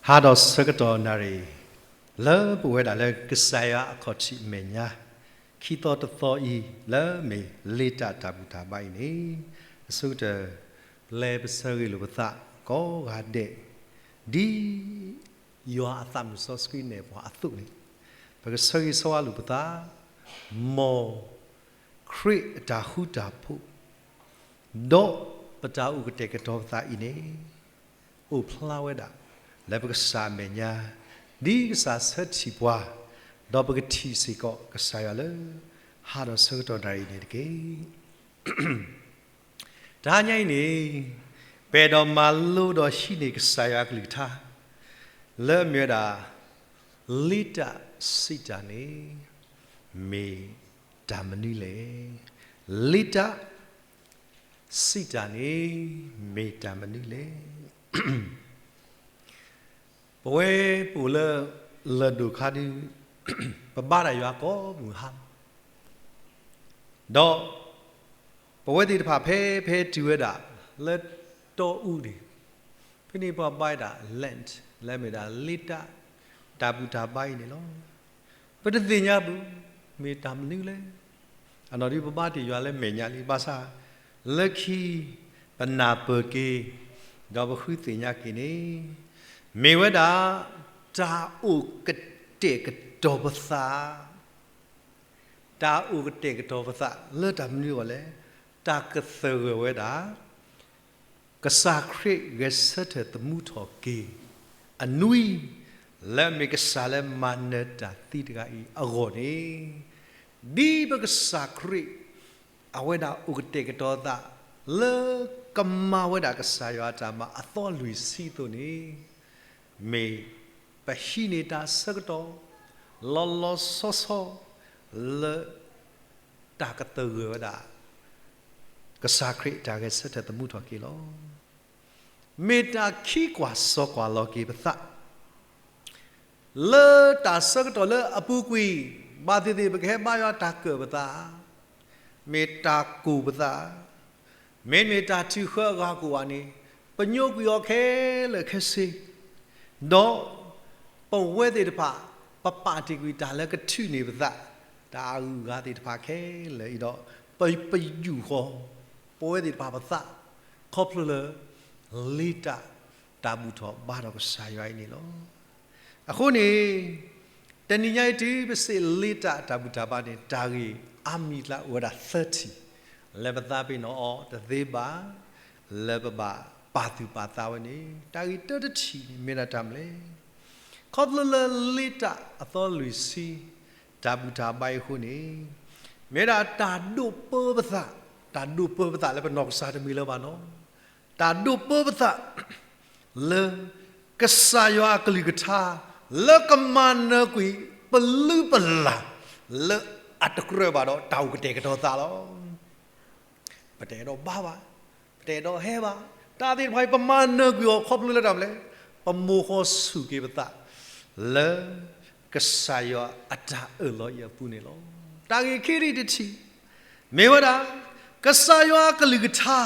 ဟါဒီးဆၢကတီၢ်နၣ်ရံၣ် လၢပအိၣ်ဝဲဒၣ်လၢကစၢ်ယွၤအခီၣ်ထံးအမဲာ်ညါ ခံသီတသီအံၤ လၢမ့ၢ်လ့တၢ်တၢ်ဘူၣ်တၢ်ဘါအံၤန့ၣ် အဆိကတၢၢ် ပျဲပဆၢဂ့ၤလိာ်ပသးကိးဂၤဒဲး ဒ်ယွၤအသးမုၢ်စီဆှံနဲၣ်ပှၤအသိးန့ၣ် ပကဆၢဂ့ၤဆၢဝါလိာ်ပသး မ်ခရံာ်အတၢ်ဃူတၢ်ဖိး ဒီးပတၢ်အိၣ်ကတဲာ်ကတီၤပသးအံၤန့ၣ် အိၣ်ဖျါဝဲဒၣ် လၢပကစၢ်အမဲာ်ညါ ဒ်ကစၢ်ဆၢထံၣ်ပှၤ ဒီးပကထံၣ်စ့ၢ်ကီးကစၢ်ယွၤလၢ ဟါဒီးဆၢကတီၢ်နၣ်ရံၣ်န့ၣ်တက့ၢ်. တဟါညါအံၤန့ၣ် ပအဲၣ်ဒိးမၤလိဒီးဟံးန့ၢ်ကစၢ်ယွၤအကလုၢ်ကထါ လၢအမ့ၢ်ဝဲဒၣ် လ့တၢ်စံးတၢ်န့ၣ် မ့ၢ်တၢ်မနုၤလဲၣ်. လ့တၢ်စံးတၢ်န့ၣ် မ့ၢ်တၢ်မနုၤလဲၣ်. ပဝဲပအိၣ်လၢလၢၢ်ဒိၣ်ခါဒုး ပဘါတၢ်ယွၤကိးမုၢ်ဟါ ဒီး ပဝဲသ့ၣ်တဖၣ်ဖဲဖဲတုၤဝဲဒၣ်လၢတီအူန့ၣ် ဖဲန့ၣ်ပှၤဘါဝဲဒၣ် Lent လၢမ့ၢ်ဒၣ်လ့တၢ် တၢ်ဘူၣ်တၢ်ဘါအံၤန့ၣ်လီၤ. ပတသ့ၣ်ညါဘၣ် မ့ၢ်တၢ်မနုၤလဲၣ်. အနီၢ်ဒုးပဘါတ့ၢ်ယွၤလၢမဲာ်ညါလံ ဘၣ်ဆၣ် လၢခံ ပနၢ်ပၢၢ်က့ၤ ဒီးပဃုသ့ၣ်ညါက့ၤန့ၣ် မ့ၢ်ဝဲဒၣ် တၢ်အိၣ်ကတဲာ်ကတီၤပသး တၢ်အိၣ်ကတဲာ်ကတီၤပသးလၢတၢ်မနုၤအဂီၢ်လဲၣ်. တၢ်ကသဂၢၢ်ဝဲဒၣ် ကစၢ်ခရံာ်ဂဲၤဆၢထၢၣ်သမူထီၣ်က့ၤ အနွံ လၢအမ့ၢ်ကစၢ်လၢမၤနၢၤတၢ်သံတဂၤအံၤအဂီၢ်န့ၣ် ဒ်ပကစၢ်ခရံာ် အဝဲဒၣ်အိၣ်ကတဲာ်ကတီၤသး လၢကမၤဝဲဒၣ်ကစၢ်ယွၤအတၢ်မၤအသီလွံၢ်ဆံအသိးန့ၣ် မ့ၢ်ပဟံးန့ၢ်တၢ်ဆၢကတီၢ် လီၤလီၤဆီဆီ လၢ တၢ်ကသဂၢၢ်ဝဲဒၣ် ကစၢ်ခရံာ်တၢ်ဂဲၤဆၢထၢၣ်သမူထီၣ်က့ၤလီၤ. မ့ၢ်တၢ်ခံကွၢ်စိကွၢ်လီၤက့ၤပသး လၢတၢ်ဆၢကတီၢ်လၢအပူၤကွံာ် ဘၣ်သ့ၣ်သ့ၣ်ပကဟဲဘါယွၤတၢ်ကၢၣ်ပသး မ့ၢ်တၢ်ကိၢ်ပသး မ့တမ့ၢ်တၢ်ထုးဃၢအဂၤကိးဂၤန့ၣ် ပညိကွံာ်အီၤခဲလၢာ်ခဲဆ့ ဒီး ပဝဲသ့ၣ်တဖၣ် ပပာ်တ့ၢ်ကွံာ်တၢ်လၢကထုးန့ၢ်ပသး တၢ်အဂုၤအဂၤသ့ၣ်တဖၣ်ခဲလၢာ်အံၤဒီး ပ ပယူာ်ဃီၤ ပဝဲသ့ၣ်တဖၣ်ပသး ခီဖျိလၢ လ့တၢ် တၢ်ဘူၣ်ထီၣ်ဘါထီၣ်ကစၢ်ယွၤအံၤန့ၣ်လီၤ. အဃိန့ၣ် တနံၤညါအံၤတုၤပစံးလ့တၢ်တၢ်ဘူၣ်တၢ်ဘါန့ၣ် တၢ်ဂ့ၢ်အါမံၤလၢအိၣ်ဝဲဒၣ်သၢထံၣ် လၢပသးပ့ၤနီၣ်အီၤတသ့ဘၣ် လၢပဘၣ်ပာ်သူၣ်ပာ်သးဝဲန့ၣ် တၢ်ဂ့ၢ်တၢတထံၣ်န့ၣ် မ့ၢ်ဒၣ်တၢ်မနုၤလဲၣ်. ခီဖျိလၢလ့တၢ်အသီလွံၢ်ဆံ တၢ်ဘူၣ်တၢ်ဘါအံၤအဃိန့ၣ် မ့ၢ်ဒၣ်တၢ်ဒိးပၢပသး တၢ်ဒိးပၢပသးလၢပနီၢ်ကစၢ်တမံၤလၢၤဘၣ်နီၤ တၢ်ဒိးပၢပသး လၢ ကစၢ်ယွၤအကလုၢ်ကထါ လၢကမၤနၢၤကွံာ် ပလုၢ်ပလၢ် လၢအတကြၢးဘၣ်ဒီးတၢ်အိၣ်ကတဲာ်ကတီၤသးလီၤ. ပတအဲၣ်ဒိးဘါဘၣ်, ပတအဲၣ်ဒိးဟဲဘၣ်, တၢ်သ့ၣ်တဖၣ်အံၤ ပမၤနၢၤကွံာ်အီၤခီဖျိလၢတၢ်မနုၤလဲၣ်, ပမိၢ်ဃီဆူၣ်က့ၤပသး လၢ ကစၢ်ယွၤအတၢ်အၢၣ်လီၤအံၤအပူၤန့ၣ်လီၤ. တၢ်ဂ့ၢ်ခံထံၣ်တထံၣ် မ့ၢ်ဝဲဒၣ် ကစၢ်ယွၤအကလုၢ်ကထါ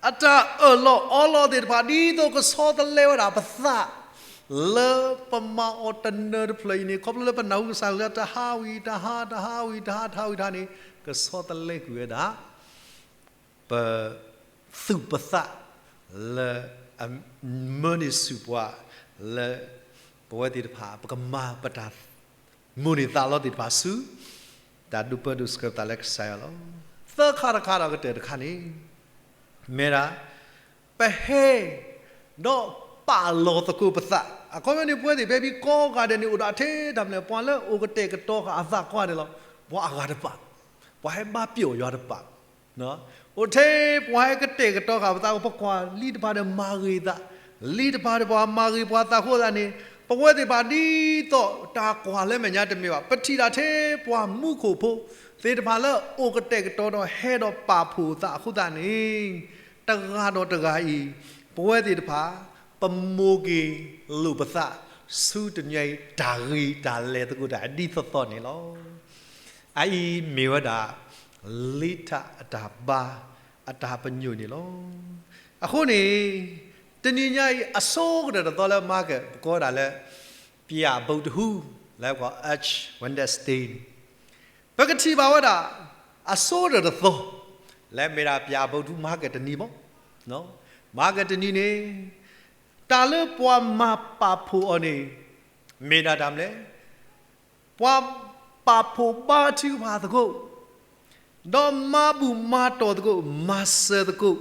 အတၢ်အၢၣ်လီၤအီလီၤသ့ၣ်တဖၣ် ဒ်သိးကဆီတလဲဝဲဒၣ်ပသး လၢပမၤအီၤတနၢၤတဖျၢၣ်အံၤန့ၣ် ခီဖျိလၢပနၢ်ဟူကစၢ်လၢတဟါဝံၤတဟါ တဟါဝံၤတဟါ တဟါဝံၤတဟါန့ၣ် ကဆီတလဲကွံာ်ဝဲဒၣ် ပသူၣ်ပသး လၢ မၢန့ၢ်ဆူၣ်ပှၤ လၢ ပဝဲသ့ၣ်တဖၣ် ပကမၤပတၢ် မိၣ်န့ၢ်သးလီသ့ၣ်တဖၣ်ဆူ တၢ်ဒိးပၢဒိးဆှၢပသးလၢကစၢ်ယွၤလီၤ. သၢခါတခါဒီးကတၢၢ်တခါန့ၣ် မ့ၢ်ဒၣ် ပဟဲ ဒီးပာ်လီၤသကိးပသး အခီပညီန့ၣ် ပဝဲသ့ၣ်ဖဲဖဲကိးဂၤဒဲးန့ၣ် အိၣ်ဒီးထဲတၢ်မနုၤလဲၣ် ပှၤလၢအိၣ်ကတဲာ်ကတီၤဃာ်အသးကိးဂၤဒဲးလီၤ. ပှၤအဂၤတပာ် ပှၤဟဲဘါပျီၣ်ယွၤတပာ် အိၣ်ထဲပှၤဟဲကတဲာ်ကတီၤဃာ်ပသး ပကွၢ်လံတဖၣ်ဒီးမၤဂ့ၤသး, လံတဖၣ်ဒီးပှၤမၤဂ့ၤပှၤသးအဃိသတးန့ၣ် ပဝဲသ့ၣ်တဖၣ်ဒ်သိးတၢ်ကွၢ်လၢမဲာ်ညါတမ့ၢ်ဘၣ်. ပထံၣ်ဒၣ်ထဲပှၤမူခိၣ်ဖိသ့ၣ်တဖၣ်လၢအိၣ်ကတဲာ်ကတီၤဒီးဟဲဒီးပာ်ဖှိၣ်သးအဃိသတးန့ၣ် တဂၤဒီးတဂၤအံၤ ပဝဲသ့ၣ်တဖၣ် ပမိၢ်က့ၤလိာ်ပသး ဆူတနံၤအံၤ တၢ်ဂ့ၤတၢ်လဲၤသကိးတၢ်ဒ်သိးသိးန့ၣ်လီၤ. အအံၤမ့ၢ်ဝဲဒၣ် လ့တၢ်အတၢ်ဘါ အတၢ်ပညိၣ်န့ၣ်လီၤ. အဃိန့ၣ် တနံၤညါအံၤ အဆိကတၢၢ်တသီလၢမၤကၢၣ် ပကိးဝဲဒၣ်လၢ ပျၢ်ဘုးတဟူ လၢပကိး Ash Wednesday န့ၣ် ပကထံၣ်ဘၣ်ဝဲဒၣ် အဆိကတၢၢ်တသီ လၢမ့ၢ်ဒၣ်ပျၢ်ဘုးတဟူ မၤကၢၣ်တနံၤမး, မၤကၢၣ်တနံၤန့ၣ် တၢ်လၢပှၤမၤပာ်ဖှိၣ်အီၤန့ၣ် မ့ၢ်ဒၣ်တၢ်မနုၤလဲၣ်, ပှၤပာ်ဖှိၣ်ဘါထုကဖၣ်သကိး ဒီးမၤဘူၣ်မၤတီၢ်သကိး မၤစၢၤသကိး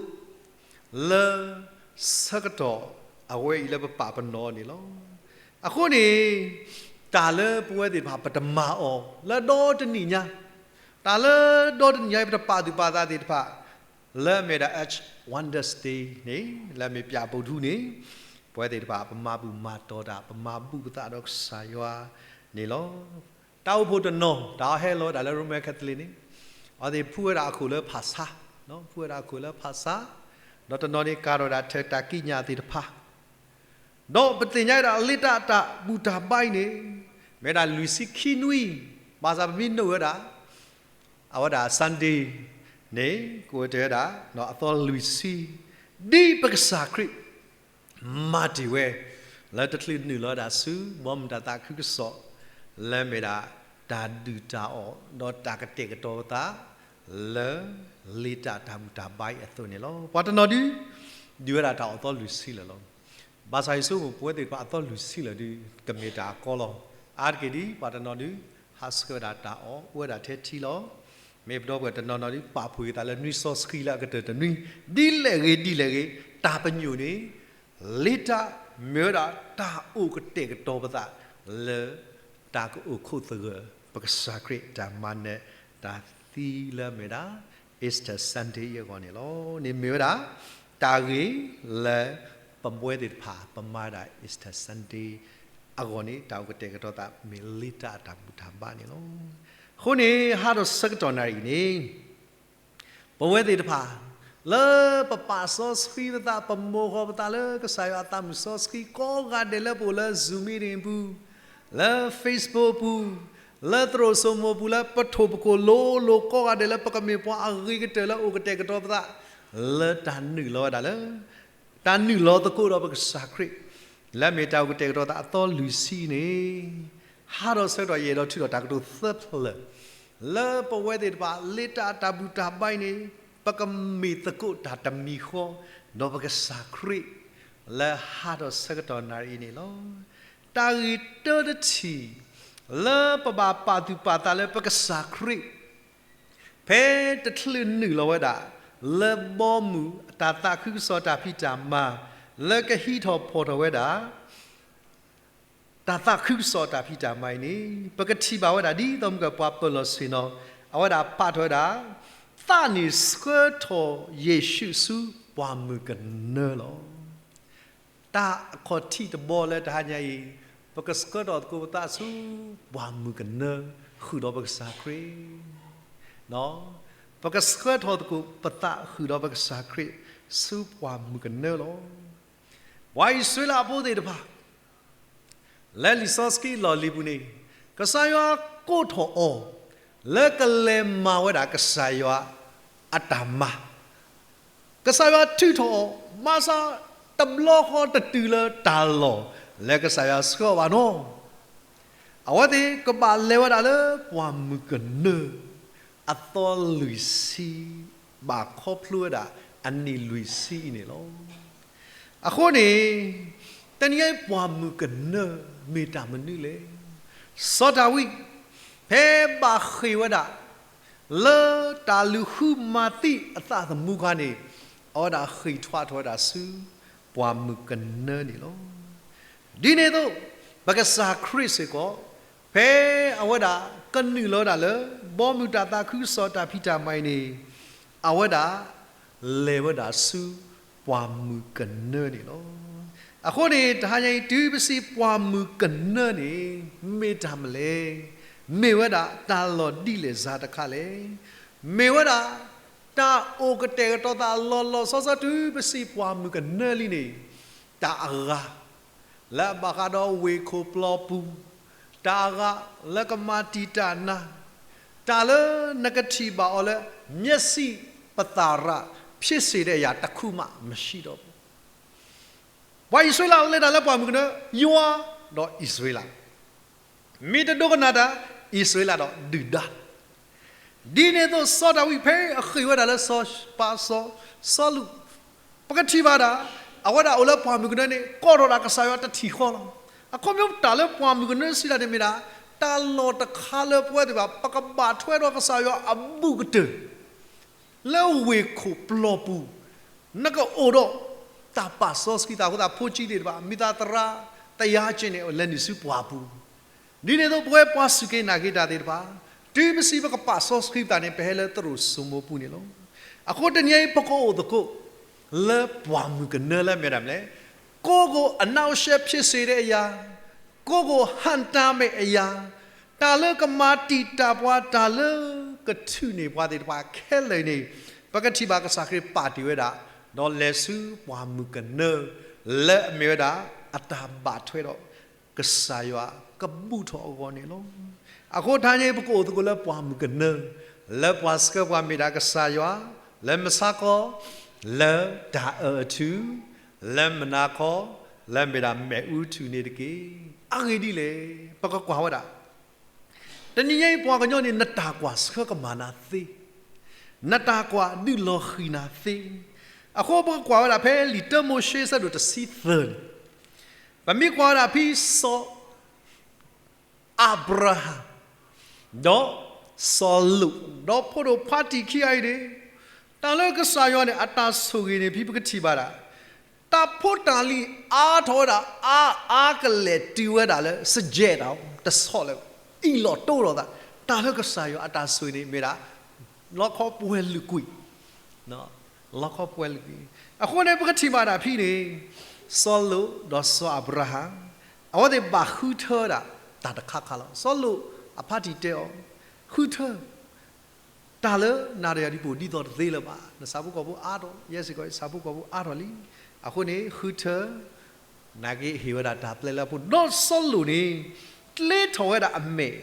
လၢဆၢကတီၢ်အဝဲအံၤလၢပပာ်ပနီၣ်အီၤန့ၣ်လီၤ. အဃိန့ၣ် တၢ်လၢပဝဲသ့ၣ်တဖၣ်ပတမၤအီၤ လၢဒီတနံၣ်ညါ, တၢ်လၢဒီတနံၣ်ညါအံၤ ပတပာ်သူၣ်ပာ်သးသ့ၣ်တဖၣ် လၢအမ့ၢ်ဒၣ် Ash Wednesday န့ၣ် လၢအမ့ၢ်ပျၢ်ဘုးတဟူန့ၣ် ပဝဲသ့ၣ်တဖၣ် ပမၤဘူၣ်မၤတီၢ်တၢ် ပမၤဘူၣ်ပသးဒီးကစၢ်ယွၤန့ၣ်လီၤ. တၢ်အိၣ်ဖှိၣ်တနီၤ တၢ်အီၤဟဲလီၤဝဲဒၣ်လၢ Roman Catholic န့ၣ် အဝဲသ့ၣ်ဖှူဝဲဒၣ်အခိၣ်လၢဖၣ်ဆါ, ဖှူဝဲဒၣ်အခိၣ်လၢဖၣ်ဆါ, ဒီးတနီၤန့ၣ်ကၤထီၣ်ဝဲဒၣ်ထဲတၢ်ကံးညာ်သ့ၣ်တဖၣ် ဒီးပသ့ၣ်ညါဝဲဒၣ်လ့တၢ်အတၢ်ဘူၣ်တၢ်ဘါအံၤန့ၣ် မ့ၢ်ဝဲဒၣ်လွံၢ်ဆံခံနွံ, ဘၣ်ဆၣ်ပမ့ၢ်နုာ်ဝဲဒၣ် အဝဲဒၣ် Sunday န့ၣ် ကအိၣ်တ့ၢ်ဝဲဒၣ် အသီလွံၢ်ဆံ ဒ်ပကစၢ်ခရံာ် မၤတ့ၢ်ဝဲ လၢတချုးနုာ်လီၤဝဲဒၣ်ဆူ ဘီမုၢ်တၢ်သးခုကစီၣ် လၢမ့ၢ်ဒၣ် တၢ်ဒုၣ်တၢ်အီၣ် ဒီးတၢ်ကတဲာ်ကတီၤပသး လၢ လ့တၢ်တၢ်ဘူၣ်တၢ်ဘါအံၤအသိးန့ၣ်လီၤ. ပှၤတနီၤဒုး ဒုးဝဲဒၣ်တၢ်အီၣ်သီလွံၢ်ဆံလၢာ်လီၤ. ဘၣ်ဆၣ်ယဆိကမိၣ် ပဝဲသ့ၣ်တဖၣ်အသီလွံၢ်ဆံလၢာ်ဒုး ကမ့ၢ်တၢ်အကီလီၤ. အါတက့ၢ်ဒ် ပှၤတနီၤဒုး ဟးဆှဲးဝဲဒၣ်တၢ်အီၣ် အိၣ်ဝဲဒၣ်ထဲထံလီၤ. မ့ၢ်ပဒီပုၢ်ဝဲၢ်တနီၤနီၤဒုး ပာ်ဖှိၣ်က့ၤသးလၢနွံစီဆှံလၢအကတၢၢ်တနွံ, ဒ်လဲၣ်ဂ့ၤဒ်လဲၣ်ဂ့ၤ တၢ်ပညိၣ်န့ၣ် လ့တၢ်မ့ၢ်ဝဲဒၣ်တၢ်အိၣ်ကတဲာ်ကတီၤပသး လၢ တၢ်ကအိၣ်ခိးသဂၢၢ် ပကစၢ်ခရံာ်တၢ်မၤနၢၤတၢ်သံလၢမ့ၢ်ဒၣ် Easter Sunday အံၤအဂီၢ်န့ၣ်လီၤ. န့ၣ်မ့ၢ်ဝဲဒၣ် တၢ်ဂ့ၢ်လၢ ပဝဲသ့ၣ်တဖၣ် ပမၤဒၣ် Easter Sunday အဂီၢ်န့ၣ် တၢ်အိၣ်ကတဲာ်ကတီၤသးမ့ၢ်လ့တၢ်အတၢ်ဘူၣ်တၢ်ဘါန့ၣ်လီၤ. အဃိန့ၣ် ဟးထီၣ်ဆၢကတီၢ်နၣ်ရံၣ်အံၤန့ၣ် ပဝဲသ့ၣ်တဖၣ် လၢပပာ်စီဆှံပသး ပမိၢ်ဃီၤပသးလၢကစၢ်ယွၤအသးမုၣ်စီဆှံ ကိးဂၤဒဲးလၢပအိၣ်လၢ Zoom meeting အပူၤ, လၢ Facebook အပူၤ, လၢသရိာ်စိမိၤအပူၤ လၢပထိၣ်ပကိၢ်လိၤလိၤ ကိးဂၤဒဲးလၢပကမ့ၢ်ပှၤအဂ့ၤကတၢၢ်လၢအိၣ်ကတဲာ်ကတီၤပသး လၢတၢ်နုာ်လီၤဝဲဒၣ်လၢ တၢ်နုာ်လီၤသကိးဒီးပကစၢ်ခရံာ် လၢအမ့ၢ်တၢ်အိၣ်ကတဲာ်ကတီၤသးအသီလွံၢ်ဆံန့ၣ် ဟးထီၣ်ဆၢကတီၢ်ယအဲၣ်ဒိးထုးထီၣ်တၢ်ကတိၤသၢဖျၢၣ် လၢပဝဲသ့ၣ်တဖၣ် လ့တၢ်အတၢ်ဘူၣ်တၢ်ဘါအံၤန့ၣ် ပကမ့ၢ်သကိးတၢ်တမံၤဃီ ဒီးပကစၢ်ခရံာ် လၢဟးထီၣ်ဆၢကတီၢ်နၣ်ရံၣ်အံၤန့ၣ်လီၤ. တၢ်ဂ့ၢ်တၢတထံၣ် လၢပဘၣ်ပာ်သူၣ်ပာ်သးလၢပကစၢ်ခရံာ် ဖဲတချုးနုာ်လီၤဝဲဒၣ် လၢဘီမုၢ်တၢ်သးခုကစီၣ်တၢ်ဖံးတၢ်မၤ လၢကဟံးထီၣ်ဖီၣ်ထီၣ်ဝဲဒၣ် တၢ်သးခုကစီၣ်တၢ်ဖံးတၢ်မၤအံၤန့ၣ် ပကထံၣ်ဘၣ်ဝဲဒၣ်ဒ်သိးမုၢ်ကပှၤပၢၤလီၢ်ဆ့ၣ်နီၤ အဝဲဒၣ်ပာ်ထီၣ်ဝဲဒၣ် သးန့ၣ်ဆှၢထီၣ်ယ့ၣ်ၡူးဆူပှၢ်မုၢ်ကနၢလီၤ. တၢ်အခီၣ်ထံးတဘီလၢတဟါညါအံၤ ပကဆှၢထီၣ်သကိးပသးဆူပှၢ်မုၢ်ကနၢ ဃုာ်ဒီးပကစၢ်ခရံာ်, ပကဆှၢထီၣ်သကိးပသးဃုာ်ဒီးပကစၢ်ခရံာ် ဆူပှၢ်မုၢ်ကနၢလီၤ. ပှၤအံၣ်စရ့လးဖိသ့ၣ်တဖၣ် လၢလံာ်စီဆှံအလီၢ်လံၤပူၤန့ၣ် ကစၢ်ယွၤကိးထီၣ်အီၤ လၢကလဲၤမၤဝဲဒၣ်ကစၢ်ယွၤအတၢ်မၤ, ကစၢ်ယွၤထုးထီၣ်အီၤ မၤစၢၤတဘျီဃီတတုၤလၢတၢ်လီၢ် လၢကစၢ်ယွၤဆှၢအီၤဘၣ်နီၤ. အဝဲသ့ၣ်ကဘၣ်လဲၤဝဲဒၣ်လၢပှၢ်မုၢ်ကနၢ အသီလွံၢ်ဆံ ဘၣ်ခီဖျိဝဲဒၣ်အနံၣ်လွံၢ်ဆံအံၤန့ၣ်လီၤ. အဃိန့ၣ် တနံၤအံၤပှၢ်မုၢ်ကနၢ မ့ၢ်တၢ်မနုၤလဲၣ်. စီၤဒၤဝံး ဖဲဘၣ်ဃ့ၢ်ဝဲဒၣ် လၢတၢ်လုၢ်ဃုမၤသံအသးသမူခါန့ၣ် အဝဲဒၣ်ဃ့ၢ်ထွါထီၣ်ဝဲဒၣ်ဆူ ပှၢ်မုၢ်ကနၢန့ၣ်လီၤ. ဒ်န့ၣ်အသိး ပကစၢ်ခရံာ်စ့ၢ်ကီး ဖဲအဝဲဒၣ်ကနုာ်လီၤဝဲဒၣ်လၢ ဘီမုၢ်တၢ်သးခုကစီၣ်တၢ်ဖံးတၢ်မၤအံၤန့ၣ် အဝဲဒၣ် လဲၤဝဲဒၣ်ဆူပှၢ်မုၢ်ကနၢန့ၣ်လီၤ. အဃိန့ၣ် တဟါညါအံၤ တုၤပစံးပှၢ်မုၢ်ကနၢန့ၣ် မ့ၢ်တၢ်မနုၤလဲၣ်, မ့ၢ်ဝဲဒၣ်တၢ်လီၢ်ဒ်လဲၣ်စ့ၢ်တခါလဲၣ်. မ့ၢ်ဝဲဒၣ် တၢ်အိၣ်ကတဲာ်ကတီၤသးလီၤလီၤဆီဆီ တုၤပစံးပှၢ်မုၢ်ကနၢလံန့ၣ် တၢ်အဂၤ လၢအဘၣ်ဃးဒီးဝ့ၢ်ခိၣ်ပျီပူၤ, တၢ်အဂၤလၢကမၤတံာ်တာ်နၤ, တၢ်လၢနကထံၣ်ဘၣ်အီၤလၢ မျက်စိပသၣ်ရ ဖြစ်စေတဲ့အရာတစ်ခုမှမရှိတော့ဘူး. ပှၤအံၣ်စရ့လးလဲၤတၢ်လၢပှၢ်မုၢ်ကနၢ, ယွၤဒီးအံၣ်စရ့လး မ့ၢ်တဒိကနၣ်တၢ်, အံၣ်စရ့လးဒီးဒုၣ်ဒါ. ဒ်န့ၣ်အသိး စီၤဒၤဝံးဖဲအဃ့ၢ်ဝဲဒၣ်လၢစီၤပၤစီၤ, စီၤလူး, ပကထံၣ်ဘၣ်ဒၣ် အဝဲဒၣ်အိၣ်လၢပှၢ်မုၢ်ကနၢန့ၣ် ကိးထီၣ်ဒၣ်ကစၢ်ယွၤတထံၣ်ဃီလီၤ. အခီပညီတၢ်လၢပှၢ်မုၢ်ကနၢစံးတၢ်န့ၣ်မ့ၢ်ဒၣ် တၢ်လီၢ်တခါလၢပဝဲသ့ၣ်တဖၣ် ပကဘၣ်ထွဲဒီးကစၢ်ယွၤအဘူးကတၢၢ် လၢဝ့ၢ်ခိၣ်ပျီပူၤ, နကအိၣ်ဒီးတၢ်ပာ်စီဆှံသးအဃိသတး ဖိဆံးသ့ၣ်တဖၣ် မ့ၢ်သးသရၣ် သယါက့န့ၣ် လဲၤနုာ်ဆူပှၢ်ပူၤ, ဒ်န့ၣ်အသိး ပဝဲပှၤစူၢ်က့ၤနာ်က့ၤတၢ်သ့ၣ်တဖၣ် တုၤပစံးပကပာ်စီဆှံပသးန့ၣ် ပဟဲလၢသရိာ်စိမိပူၤန့ၣ်လီၤ. အဃိတနံၤအံၤ ပကအိၣ်သကိး လၢပှၢ်မုၢ်ကနၢလၢအမ့ၢ်ဝဲဒၣ်မနုၤလဲၣ်, ကိုယ်ကိုအနှောင့်အယှက်ဖြစ်စေတဲ့အရာ, ကိုယ်ကိုဟန့်တားမယ့်အရာ, တၢ်လၢကမၤတံာ်တာ်ပှၤ တၢ်လၢကထုးန့ၢ်ပှၤသ့ၣ်တဖၣ်ခဲလၢာ်န့ၣ် ပကထံၣ်ဘၣ်ကစၢ်ခရံာ်ပာ်တ့ၢ်ဝဲဒၣ်, ဒီးလဲၤဆူပှၢ်မုၢ်ကနၢ လၢအမ့ၢ်ဝဲဒၣ် အတၢ်ဘၣ်ထွဲဒီး ကစၢ်ယွၤကဘူၣ်ထီၣ်အဂီၢ်န့ၣ်လီၤ. အဃိတနံၤအံၤ ပကအိၣ်သကိးလၢပှၢ်မုၢ်ကနၢ, လၢပှၤဆှၢပှၤမ့ၢ်ဒၣ်ကစၢ်ယွၤ, လၢမဆါခီ, လၢတၢ်အၢအထူ, လၢမနၤခီ, လၢမ့ၢ်ဒၣ်မ့ၣ်အူထူၣ်န့ၣ်တက့ၢ်. အဂ့ၢ်ဒ်လဲၣ်, ပကကွၢ်ဝဲဒၣ် တနံၤအံၤပှၤကညီန့ၣ် နတၢ်ကွၢ်ဆှၢကမၣ်နၤသ့, နတၢ်ကွၢ်ဒုးလီၤဃံၤနၤသ့. အဃိပကကွၢ်ဝဲဒၣ်ဖဲလံာ်တၢမိၤၡ့ အဆၢဒိၣ်တဆံသၢန့ၣ်, ပမ့ၢ်ကွၢ်ဝဲဒၣ်ဖဲစီၤအၤဘြၤဟၣ် ဒီးစီၤလိာ် ဒီးဖိဒိၣ်ခွါတံၢ်ခံဂၤအံၤန့ၣ်, တၢ်လၢကစၢ်ယွၤန့ၣ် အတၢ်ဆိၣ်ဂ့ၤန့ၣ် ဖဲပကထံၣ်ဘၣ်ဒၣ် တၢ်ဖိတၢ်လံၤအါထီၣ်ဝဲဒၣ်အါအါကလဲာ်တုၤဝဲဒၣ်လၢ စကဲးတၢ် တဆီၣ်လၢၤဘၣ်, အံၣ်လိာ်တိဒီးသး, တၢ်လၢကစၢ်ယွၤအတၢ်ဆိၣ်ဂ့ၤန့ၣ်မ့ၢ်ဒၣ် လီခီပှဲၤလုာ်ကွံာ်, လီခီပှဲၤလုာ်ကွံာ်. အဃိန့ၣ် ပကထံၣ်ဘၣ်ဒၣ်ဖဲန့ၣ်, စီၤလိာ်ဒီးစီၤအၤဘြၤဟၣ် အဝဲသ့ၣ်ဘၣ်ဃုထၢဝဲဒၣ်တၢ်တခါခါလီၤ. စီၤလိာ်အဖါတံၢ်တဲအီၤ, ဃုထၢ တၢ်လၢနၤဒီးယၤဒ်ပအိၣ် ဒ်သိးတသ့လၢၤဘၣ်. နဆၣ်ဖိကီၢ်ဖိအါထီၣ်, ယဲစ့ၢ်ကီး ယဆၣ်ဖိကီၢ်ဖိအါထီၣ်လံ. အဃိန့ၣ် ဃုထၢ နာ်က့ဟ့ၣ်ဝဲဒၣ်တၢ်ပျဲလၢအဖိ, ဒီးစီၤလိာ်န့ၣ် ကျ့ထီၣ်ဝဲဒၣ်အမဲာ်,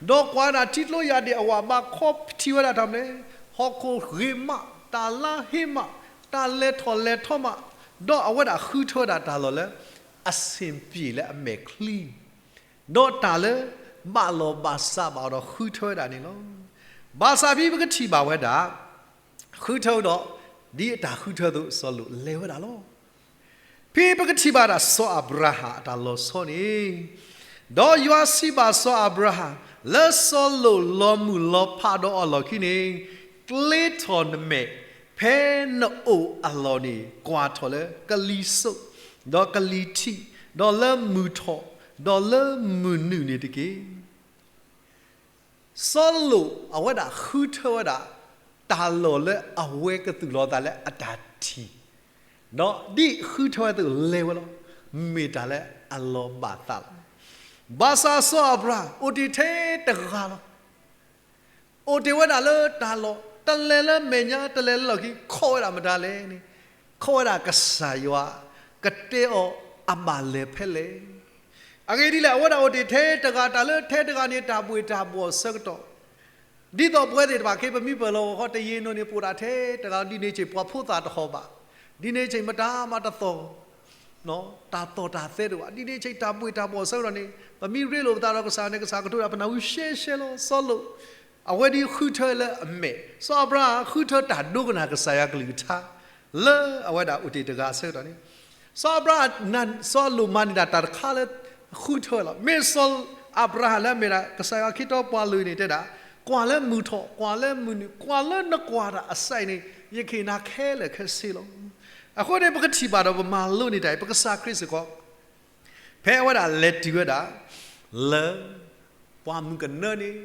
ဒီးကွၢ်ဝဲဒၣ်ထံကျိယၢ်ဒ့ၣ်အဝၤ ဘၣ်ခီထံၣ်ဝဲဒၣ်တၢ်မနုၤလဲၣ်, ဟီၣ်ခိၣ်ဂ့ၤမး, တၢ်လါဟ့မး, တၢ်လဲၤထီၣ်လဲၤထီမး, ဒီးအဝဲဒၣ်ဃုထၢဝဲဒၣ်တၢ်လီၢ်လၢ အဆင်ပြေလၢအမဲာ်ချံ ဒီးတၢ်လၢဘၣ်လီၤဘၣ်စးဘၣ်အီၤဒီးဃုထၢဝဲဒၣ်န့ၣ်လီၤ. ဘၣ်ဆၣ်ဖဲပကထံၣ်ဘၣ်ဝဲဒၣ် ဃုထၢဒီး ဒ်အတၢ်ဃုထၢအသိး စီၤလိာ်လဲၤဝဲဒၣ်လီၤ. ဖဲပကထံၣ်ဘၣ်ဒၣ်စီၤအၤဘြၤဟၣ်အတၢ်လီၤဆီန့ၣ်, ဒီးယွၤစံးဘၣ်စီၤအၤဘြၤဟၣ်, လၢစီၤလိာ်လီၤမုၢ်လီၤဖးဒီးအလီၢ်ခံန့ၣ်, ကျ့ထီၣ်နမဲာ်ဖဲနအိၣ်အလီၢ်န့ၣ် ကွၢ်ထီၣ်လၢကလံၤစိး, ဒီးကလံၤထံး, ဒီးလၢမုၢ်ထီၣ်, ဒီးလၢမုၢ်နုာ်န့ၣ်တက့ၢ်. စီၤလိာ်အဝဲဒၣ်ဃုထၢဝဲဒၣ် တၢ်လီၢ်လၢအဝဲကသူၣ်လီၤသးလၢအတၢ်ထံၣ်, ဒီးဒ်ဃုထၢဝဲအသိးလဲၤဝဲလီၤ. မ့ၢ်တၢ်လၢအလီၤဘၣ်သးလီၤ. ဘၣ်ဆၣ်စီၤအၤဘြၤဟၣ်အိၣ်တ့ၢ်ထဲတဂၤလီၤ. အိၣ်တ့ၢ်ဝဲဒၣ်လၢတၢ်လီၢ်, တလဲၤလၢမဲာ်ညါ တလဲၤလၢလီၢ်ခံ, ခိးဝဲဒၣ်မတၤလဲၣ်န့ၣ်, ခိးဝဲဒၣ်ကစၢ်ယွၤ ကတဲအီၤအဘၣ်လဲၤဖဲလဲၣ်. အဂ့ၢ်ဒ်လဲၣ်, အဝဲဒၣ်အိၣ်တ့ၢ်ထဲတဂၤ, တၢ်လၢထဲတဂၤန့ၣ် တၢ်ဘှ့ၣ်တၢ်ဘှီၣ်အဆၢကတီၢ်, ဒ်သိးပဝဲသ့ၣ်တဖၣ်ခဲ ပမ့ၢ်ပၢၢ်လီၤဂီၤခီ တယံာ်နီၢ်န့ၣ် ပအိၣ်ဒၣ်ထဲတဂၤ, ဒ်န့ၣ်အဆၢ ပှၤဖိသၣ်တဟီၣ်ဘၣ်, ဒ်န့ၣ်အဆၢ မတၤမၤတသီၣ် တၢ်သီၣ်တၢ်သဲတအိၣ်ဘၣ်, ဒ်န့ၣ်အဆၢ တၢ်ဘှ့ၣ်တၢ်ဘှီၣ်အဆၢကတီၢ်န့ၣ် ပမ့ၢ်ရ့လိာ်ပသးဒီးကစၢ်န့ၣ် ကစၢ်ကတိၤဒၣ်ပနၢ်ဟူရှဲရှဲလီၤ. စီၤလိာ် အဝဲဒၣ်ဃုထၢလၢအမဲာ်, စီၤအၤဘြၤဟၣ်ဃုထၢတၢ်ဒိကနၣ်ကစၢ်ယွၤကလုၢ်ကထါ လၢအဝဲဒၣ်အိၣ်တ့ၢ်တဂၤအဆၢကတီၢ်န့ၣ်, စီၤအၤဘြၤဟၣ်, စီၤလိာ်မၤန့ၢ်ဒၣ်တၢ်တခါလၢ ဃုထၢလီၤ. မ့ၢ်စီၤအၤဘြၤဟၣ်လၢအမ့ၢ်ဒၣ် ကစၢ်ယွၤခ့ထီပှၤလုၢ်န့ၣ်တဲဒၣ်, ကွၢ်လၢမုၢ်ထီၣ်, ကွၢ်လၢမုၢ်နုာ်, ကွၢ်လၢနကွၢ်တၢ်အစဲးန့ၣ် ယကဟ့ၣ်နၤခဲလၢာ်ခဲဆ့လီၤ. အဃိန့ၣ် ပကထံၣ်ဘၣ်ဒီးပမၤလိန့ၢ်တၢ်အံၤ ပကစၢ်ခရံာ်စ့ၢ်ကီး ဖဲအဝဲဒၣ်လဲၤတုၤဝဲဒၣ် လၢ ပှၢ်မုၢ်ကနၢန့ၣ်,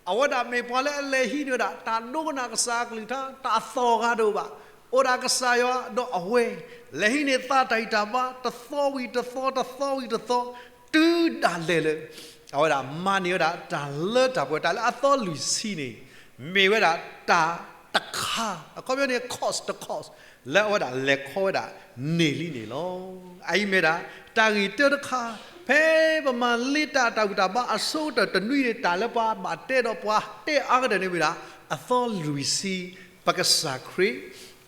အဝဲဒၣ်မ့ၢ်ပှၤလၢအလဲၤဟံးန့ၢ်ဝဲဒၣ် တၢ်ဒိကနၣ်ကစၢ်အကလုၢ်ကထါ, တၢ်သီၣ်ဂၤတအိၣ်ဘၣ်, အိၣ်ဒၣ်ကစၢ်ယွၤဒီးအဝဲ, လဲၤဟံးန့ၢ်သးတၢ်ဂံၢ်တၢ်ဘါ တသီဝံၤတသီ, တသီဝံၤတသီ, တုၤဒၣ်လဲာ်လၢ အဝဲဒၣ်မၤန့ၢ်ဝဲဒၣ် တၢ်လၢတၢ်ပှဲၤ တၢ်လၢအသီလွံၢ်ဆံန့ၣ် မ့ၢ်ဝဲဒၣ်တၢ်တခါ, အခီပညီန့ၣ် cost တ cost လၢအဝဲဒၣ်လဲၤခီဝဲဒၣ်န့ၢ်လံန့ၣ်လီၤ. အအံၤမ့ၢ်ဒၣ် တၢ်ဂ့ၢ်တၢတခါ, ဖဲပမၤလ့တၢ်တၢ်ဂံၢ်တၢ်ဘါအဆိကတၢၢ်တနွံန့ၣ် တၢ်လၢပှၤဘၣ်တဲဒီးပှၤတဲအါကတၢၢ်န့ၣ်မ့ၢ်ဒၣ် အသီလွံၢ်ဆံ ပကစၢ်ခရံာ်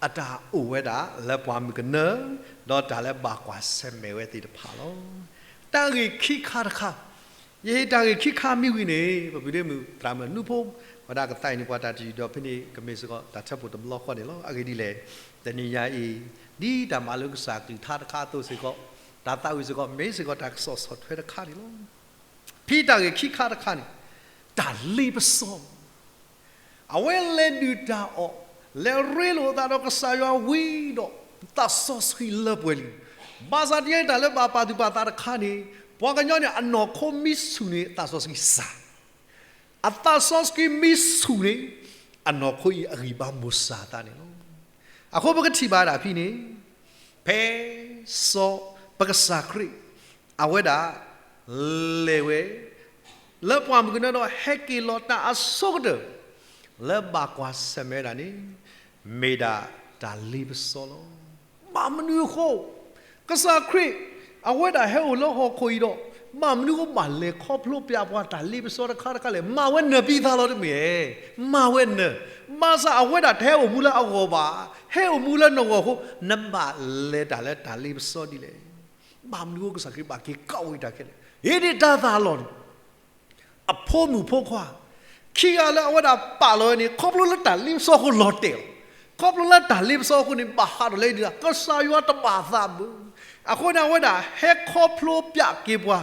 အတၢ်အိၣ်ဝဲဒၣ်လၢပှၢ်မုၢ်ကနၢ ဒီးတၢ်လၢဘၣ်ကွၢ်ဆၢၣ်မဲာ်ဝဲသ့ၣ်တဖၣ်လီၤ. တၢ်ဂ့ၢ်ခံခါတခါ, ယဟ့ၣ်တၢ်ဂ့ၢ်ခံခါမ့ၢ်ဝံၤန့ၣ် ပပုၢ်ဒ့မုၣ်သရၣ်မုၣ်နူဖိ, ဝဲဒၣ်ကသးအံၤန့ၣ်ပှၤတၢ်တယုၢ်ဒီးဖဲန့ၣ် ကမ့ၢ်စ့ၢ်ကီးတၢ်ထၢဖှိၣ်တဘျီဃီန့ၣ်လီၤ. အဂ့ၢ်ဒ်လဲၣ်, တနံၤညါအံၤ ဒ်တၢ်မၤလိကစၢ်ကလုၢ်ကထါတခါအသိးစ့ၢ်ကီး, တၢ်သးဝံၣ်စ့ၢ်ကီး မ့ၢ်စ့ၢ်ကီးတၢ်ကစီၣ်ဆီၣ်ထွဲတခါန့ၣ်လီၤ. ဖဲတၢ်ဂ့ၢ်ခံခါတခါန့ၣ်, တၢ်လ့ပစီ အဝဲလဲၤဒုၣ်တၢ်အီၣ်, လဲၤရ့လိာ်အသးဒီးကစၢ်ယွၤဝံၤဒီး သးစီဆှံလၢပှဲၤလံ. ဘၣ်ဆၣ်တနံၤညါအံၤတၢ်လၢဘၣ်ပာ်သူၣ်ပာ်သးတခါန့ၣ်, ပှၤကညီန့ၣ်အနီၢ်ခိမ့ၢ်ဆူၣ်န့ၣ် သးစီဆှံစၢ်, အသးစီဆှံမ့ၢ်ဆူၣ်န့ၣ် အနီၢ်ခိအံၤအဂံၢ်ဘါမိၢ်စၢ်အသးန့ၣ်လီၤ. အဃိပကထံၣ်ဘၣ်ဒၣ်ဖဲန့ၣ်, ဖဲစီၤပကစၢ်ခရံာ် အဝဲဒၣ် လဲၤဝဲ လၢပှၢ်မုၢ်ကနၢဒီးဟဲက့ၤလီၤတၢ်အဆိကတၢၢ် လၢဘၣ်ကွၢ်ဆၢၣ်မဲာ်ဝဲဒၣ်န့ၣ် မ့ၢ်ဒၣ်တၢ်လ့ပစီလီၤ. ဘၣ်မနုၤအဃိ ကစၢ်ခရံာ် အဝဲဒၣ်ဟဲအိၣ်လၢဟီၣ်ခိၣ်အံၤဒီး ဘၣ်မနုၤအဃိဘၣ်လဲၤခီဖျိပျဲပှၤတၢ်လ့ပစီတခါတခါလဲၣ်. မၤဝဲနၢၤပံသါလီၤတမ့ၢ်, မၤဝဲနၢၤ, ဘၣ်ဆၣ်အဝဲဒၣ်တဟဲအိၣ်မူလၢအဂီၢ်ဘၣ်, ဟဲအိၣ်မူလၢနဂီၢ်အဃိ နဘၣ်လဲၤတၢ်လၢတၢ်လ့ပစီဒ်လဲၣ်. ဘၣ်မနုၤအဃိကစၢ်ခရံာ်ဘၣ်က့ၤကးဝံတၢ်ခဲလၢာ်, အ့ဒ့ၣ်တၢ်သးလီၢ်န့ၣ် အဖိမုၣ်ဖိခွါ ခံဂၤလၢအဝဲဒၣ်ပာ်လီၤဝဲန့ၣ် ခီဖျိလၢတၢ်လ့ပစီအဃိလီၤတဲာ်လီၤ. ခီဖျိလၢတၢ်လ့ပစီအဃိန့ၣ် ဘၣ်ဟးထီၣ်လၢဒုၣ်ဒါ ကစၢ်ယွၤတဘၣ်သးဘၣ်. အဃိန့ၣ် အဝဲဒၣ်ဟဲခီဖျိပျဲက့ၤပှၤ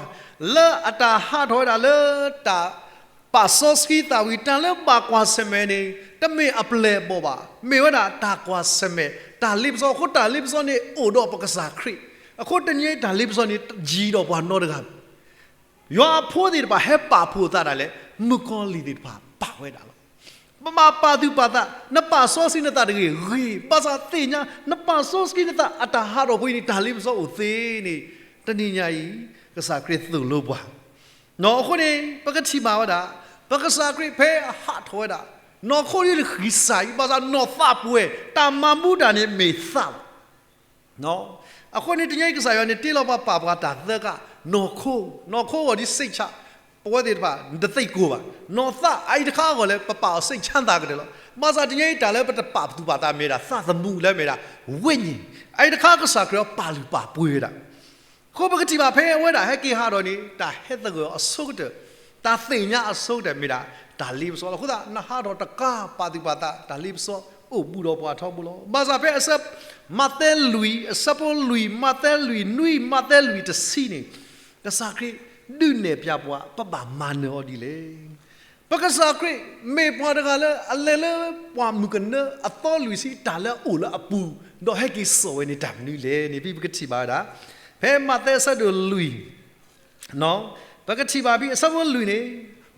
လၢအတၢ်ဟးထီၣ်ဝဲဒၣ်လၢတၢ် ပာ်စီဆှံသးဝံၤ တၢ်လၢဘၣ်ကွၢ်ဆၢၣ်မဲာ်န့ၣ် တမ့ၢ်အပျဲၢ်အဘီၣ်ဘၣ်, မ့ၢ်ဝဲဒၣ်တၢ်ကွၢ်ဆၢၣ်မဲာ် တၢ်လ့ပစီအဃိ တၢ်လ့ပစီန့ၣ်အိၣ်ဒီးပကစၢ်ခရံာ်. အဃိတနံၤအံၤတၢ်လ့ပစီန့ၣ် ယံၤဒီးပှၤနီတဂၤဘၣ်. ယွၤအဖိသ့ၣ်တဖၣ်ဟဲပာ်ဖှိၣ်အသးဒၣ်လဲာ် မုၣ်ကီၤလံၢ်သ့ၣ်တဖၣ်ပာ်ဝဲဒၣ်လီၤ. ပဘၣ်ပာ်သူၣ်ပာ်သး, နပာ်စီဆှံနသးတဂ့ၤဂ့ၤ, ဘၣ်ဆၣ်သ့ၣ်ညါ နပာ်စီဆှံနသးအတၢ်ဟးထီၣ်ဖိအံၤန့ၣ် တၢ်လ့ပစီအိၣ်သ့န့ၣ် တနံၤညါအံၤ ကစၢ်ခရံာ်သိၣ်လိပှၤ အဃိန့ၣ် ပကထံၣ်ဘၣ်ဝဲဒၣ် ပကစၢ်ခရံာ်ဖဲအဟးထီၣ်ဝဲဒၣ် နီၢ်ခိဒ်တဃံစၢ်အံၤ ဘၣ်ဆၣ်နီၢ်သးပှဲၤ တၢ်မၤမူတၢ်န့ၣ်မ့ၢ်သးလီၤ. အဃိန့ၣ် တနံၤအံၤကစၢ်ယွၤန့ၣ် တ့လီၤပှၤပာ်ပှၤတၢ်သၢကၢ်, နီၢ်ခိ, နီၢ်ခိအဂီၢ်ဒ် စိတ်ချ, ပဝဲသ့ၣ်တဖၣ် နတသံၣ်ကိၢ်ဘၣ်, နီၢ်သး အအံၤတခါအဂီၢ်လၢပပာ်အီၤ စိတ်ချမ်းသာ ကတၢၢ်လီၤ. ဘၣ်ဆၣ်တနံၤအံၤတၢ်လၢပတပာ်သူၣ်ပာ်သးမ့ၢ်ဒၣ် သးသမူလၢမ့ၢ်ဒၣ် ဝိညာဉ်, အအံၤတခါကစၢ်ခရံာ်အီၤပာ်လုၢ်ပာ်ပှ့ၤဝဲဒၣ် အဃိပကထံၣ်ဘၣ်ဖဲအဝဲဒၣ်ဟဲက့ၤဟးထီၣ်န့ၣ် တၢ်ဟဲသဂၢၢ်အီၤအဆိကတၢၢ်, တၢ်သ့ၣ်ညါအဆိကတၢၢ်မ့ၢ်ဒၣ် တၢ်လ့ပစီလီၤ. အဃိသတး နဟးထီၣ်တကးပာ်သူၣ်ပာ်သး တၢ်လ့ပစီအိၣ်ဘူးဒီးပှၤထီဘိလီၤ. ဘၣ်ဆၣ်ဖဲအဆၢ မးသဲလွံၢ် အဆၢဖိလွံၢ်, မးသဲလွံၢ်နွံ, မးသဲလွံၢ်တဆံန့ၣ် ကစၢ်ခရံာ်ဒုးနဲၣ်ဖျါပှၤ ပဘၣ်မၤနၢၤအီၤဒ်လဲၣ်. ပကစၢ်ခရံာ်မ့ၢ်ပှၤတဂၤလၢအလဲၤလၢပှၢ်မုၢ်ကနၢအသီလွံၢ်ဆံ တၢ်လၢအအိၣ်လၢအပူၤ, ဒီးဟဲက့ၤစိာ်ဝဲန့ၣ်တၢ်မနုၤလဲၣ်န့ၣ် ဖဲပကထံၣ်ဘၣ်ဝဲဒၣ် ဖဲမးသဲအဆၢဒိၣ်လွံၢ် ပကထံၣ်ဘၣ်ဖဲအဆၢဖိလွံၢ်န့ၣ်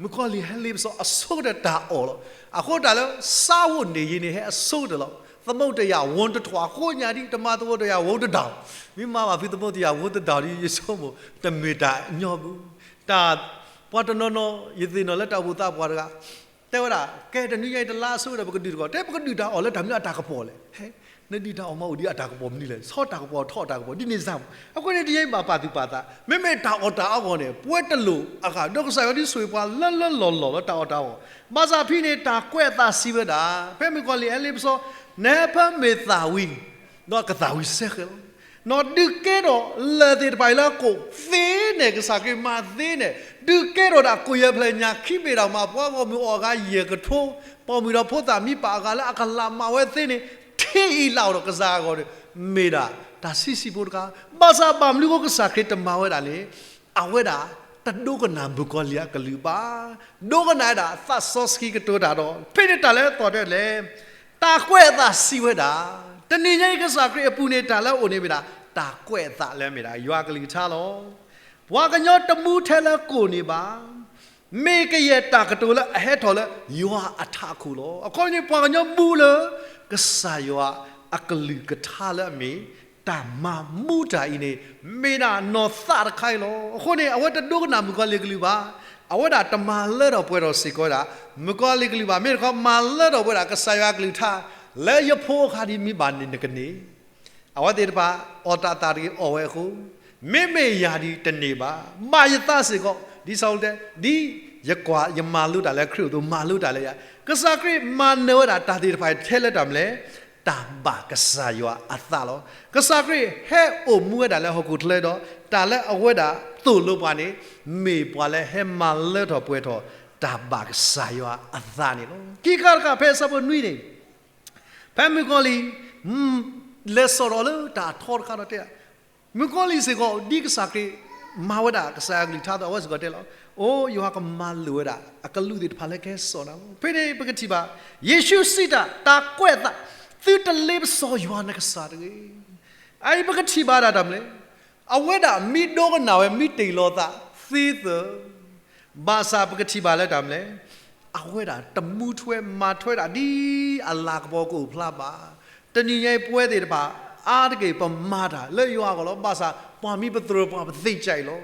မုၣ်ကီၤလံၢ်ဟဲလ့ပစီအဆိကတၢၢ်တၢ်အီၣ်လီၤ. အဃိတၢ်လၢ စားဝတ်နေရေး န့ၣ် ဟဲအဆိကတၢၢ်လီၤ. သမုဒ္ဒရာ ဝုန်းတထွာ အဃိညါဒ် တမၤသမုဒ္ဒရာ ဝုန်းတထောင်, မ့ၢ်မၤဘၣ်ဖုသမုဒ္ဒရာ ဝုန်းတထောင် ဒ် ယဆိကမိၣ် တမ့ၢ်တၢ်ညီဘူး. တၢ် ပှၤတနီၤနီၤ ယသ့ၣ်နီၣ်လၢတၢ်အိၣ်ဖှိၣ်သးပှၢ်တဂၤ တဲဝဲဒၣ် ကဲတနွံညါအံၤတလါအဆိကတၢၢ် ပကဒုၣ်တကီၢ်, တဲပကဒုၣ်တၢ်အီၣ်လၢတၢ်မနုၤအတၢ်ကပီၤလဲၣ်. ဟဲ, နဒုၣ်တၢ်အီၣ်မးအိၣ်ဒ်အတၢ်ကပီၤမနုၤလဲၣ်. ဆီတၢ်ကပီၤထီၣ်တၢ်ကပီၤ ဒ်န့ၣ်စ့ၢ်မး. အဃိန့ၣ် တနံၤအံၤဘၣ်ပာ်သူၣ်ပာ်သး, မ့မ့ၢ်တၢ်အီၣ်တၢ်အီအဂီၢ်န့ၣ် ပဝဲတလိၣ်အဂၤ ဒီးကစၢ်ယွၤဒ်ဆိၣ်ဂ့ၤပှၤလၢလၢလီၢ်လီၢ်လၢတၢ်အီၣ်တၢ်အီအဂီၢ်. ဘၣ်ဆၣ်ဖဲန့ၣ် တၢ်ကွဲးအသးစံးဝဲဒၣ် ဖဲမုၣ်ကီၤလံၢ်ဟဲလ့ပစီ နဟဲဖဲမ့ၢ်သၣ်ဝံၤ ဒီးကသၣ်ဝံၤစဲဃဲၤလီၤ. နီၢ်ဒုးကဲထီၣ်လၢၢ်သ့ၣ်တဖၣ်အံၤလၢအကိၣ်သ့န့ၣ် ကစၢ်ခရံာ်မၤသ့န့ၣ်, ဒုးကဲထီၣ်ဒၣ်ကိၣ်ယဲၢ်ဖျၢၣ်ညၣ်ခံဘ့ၣ်ဒၣ်မး ပှၤဂီၢ်မုၢ်အီၣ်အဂၤယဲၢ်ကထိ, ပိာ်မုၣ်ဒီးဖိသၣ်မံပာ်အဂၤလၢအကလးမၤဝဲသ့န့ၣ်, ထံအံၤလၢအအိၣ်ဒီးကစၢ်အဂီၢ်န့ၣ် မ့ၢ်ဒၣ်တၢ်ဆံးဆံးဖိတခါ. ဘၣ်ဆၣ်ဘၣ်မနုၤအဃိကစၢ်ခရံာ်တမၤဝဲဒၣ်န့ၣ် အဝဲဒၣ်တဒိကနၣ်မုၣ်ကီၤလံၢ်အကလုၢ်ဘၣ်. ဒိကနၣ်ဝဲဒၣ်သးစီဆှံကတိၤတၢ်ဒီး ဖဲန့ၣ်တၢ်လၢအသီၣ်တဲလဲၣ်, တၢ်ကွဲးအသးစံးဝဲဒၣ်, တနံၤညါအံၤကစၢ်ခရံာ်အပူၤန့ၣ် တၢ်လၢအအိၣ်န့ၣ်မ့ၢ်ဒၣ် တၢ်ကွဲးအသးလၢမ့ၢ်ဒၣ် ယွၤအကလုၢ်ကထါလီၤ. ပှၤကညီတမူထဲလၢကိၣ်န့ၣ်ဘၣ် မ့ၢ်ကယဲၢ်တၢ်ကတိၤလၢအဟဲထီၣ်လၢယွၤအထးခိၣ်လီၤ. အခီပညီ ပှၤကညီမူလၢ ကစၢ်ယွၤအကလုၢ်ကထါလၢအမ့ၢ် တၢ်မၤမူတၢ်အံၤန့ၣ် မ့ၢ်ဒၣ်နီၢ်သးတခါအံၤလီၤ. အဃိန့ၣ် အဝဲတဒိကနၣ်မုၣ်ကီၤလံၢ်ကလုၢ်ဘၣ်. အဝဲဒၣ်တမၤလၢထီၣ်ပှဲၤထီၣ်စ့ၢ်ကီးဝဲဒၣ် မုၣ်ကီၤလံၢ်ကလုၢ်ဘၣ်. မ့ၢ်တခီမၤလၢထီၣ်ပှဲၤဒၣ် ကစၢ်ယွၤအကလုၢ်ကထါ လၢယဖိအခါဒ်မ့ၢ်ဘၣ်န့ၣ်နကန့ၢ် အဝဲသ့ၣ်တဖၣ် အီၣ်တၢ်သးတဂ့ၤ အီၣ်ဝဲအဃိ, မ့မ့ၢ်ယၤဒ်တန့ၢ်ဘၣ်. ဘၣ်ယသးစ့ၢ်ကီး ဒ်စီၤပီလူးတဲ, ဒ်ယကွၢ်ယမၤလိတၢ်လၢခရံာ်အသိး မၤလိတၢ်လၢယၤ, ကစၢ်ခရံာ်မၤနၢၤဝဲဒၣ်တၢ်သ့ၣ်တဖၣ်ထဲလၢတၢ်မနုၤလဲၣ်. တၢ်ဘၣ်ကစၢ်ယွၤအသးလီၤ. ကစၢ်ခရံာ်ဟဲအိၣ်မူဝဲဒၣ်လၢဟီၣ်ခိၣ်ချၢဒီး တၢ်လၢအဝဲဒၣ်သိၣ်လိပှၤန့ၣ် မ့ၢ်ပှၤလၢဟဲမၤလၢထီၣ်ပှဲၤထီၣ် တၢ်ဘၣ်ကစၢ်ယွၤအသးန့ၣ်လီၤ. ခံခါတခါ ဖဲအဆၢဖိနွံန့ၣ် ဖဲမုၣ်ကီၤလံၢ် လဲၤစိာ်ထီၣ်လၢတၢ်အထီတခါဒီးတဲ မုၣ်ကီၤလံၢ်စ့ၢ်ကီး ဒ်ကစၢ်ခရံာ်မၤဝဲဒၣ် ကစၢ်ယွၤကလုၢ်ကထါအသိး အဝဲစ့ၢ်ကီးတဲလီၤ, အိ ယွၤကမၤလိာ်ဝဲဒၣ် အကလူးသ့ၣ်တဖၣ်လၢကဟဲစိာ်နၤလီၤ. ဖဲန့ၣ်ပကထံၣ်ဘၣ် ယ့ၣ်ၡူးစံးတၢ် တၢ်ကွဲးအသး, သုတလ့ပစီယွၤနကစၢ်တဂ့ၤ. အအံၤပကထံၣ်ဘၣ်ဒၣ်တၢ်မနုၤလဲၣ်, အဝဲဒၣ်မ့ၢ်ဒိကနၣ်ဝဲ မ့ၢ်တ့ၢ်လီၤသးသ့သၢ ဘၣ်ဆၣ်ပကထံၣ်ဘၣ်လၢတၢ်မနုၤလဲၣ်, အဝဲဒၣ်တမူထွဲမၤထွဲဒၣ်ဒ်အလၤကပီၤကအိၣ်ဖျါဘၣ်. တနံၤညါအံၤပဝဲသ့ၣ်တဖၣ် အါတက့ၢ်ပမၤတၢ်လၢယွၤအဂီၢ်လီၤ. ဘၣ်ဆၣ် ပှၤမ့ၢ်ပသရိာ်ပှၤပသ့ၣ်ညါအံၤလီၤ.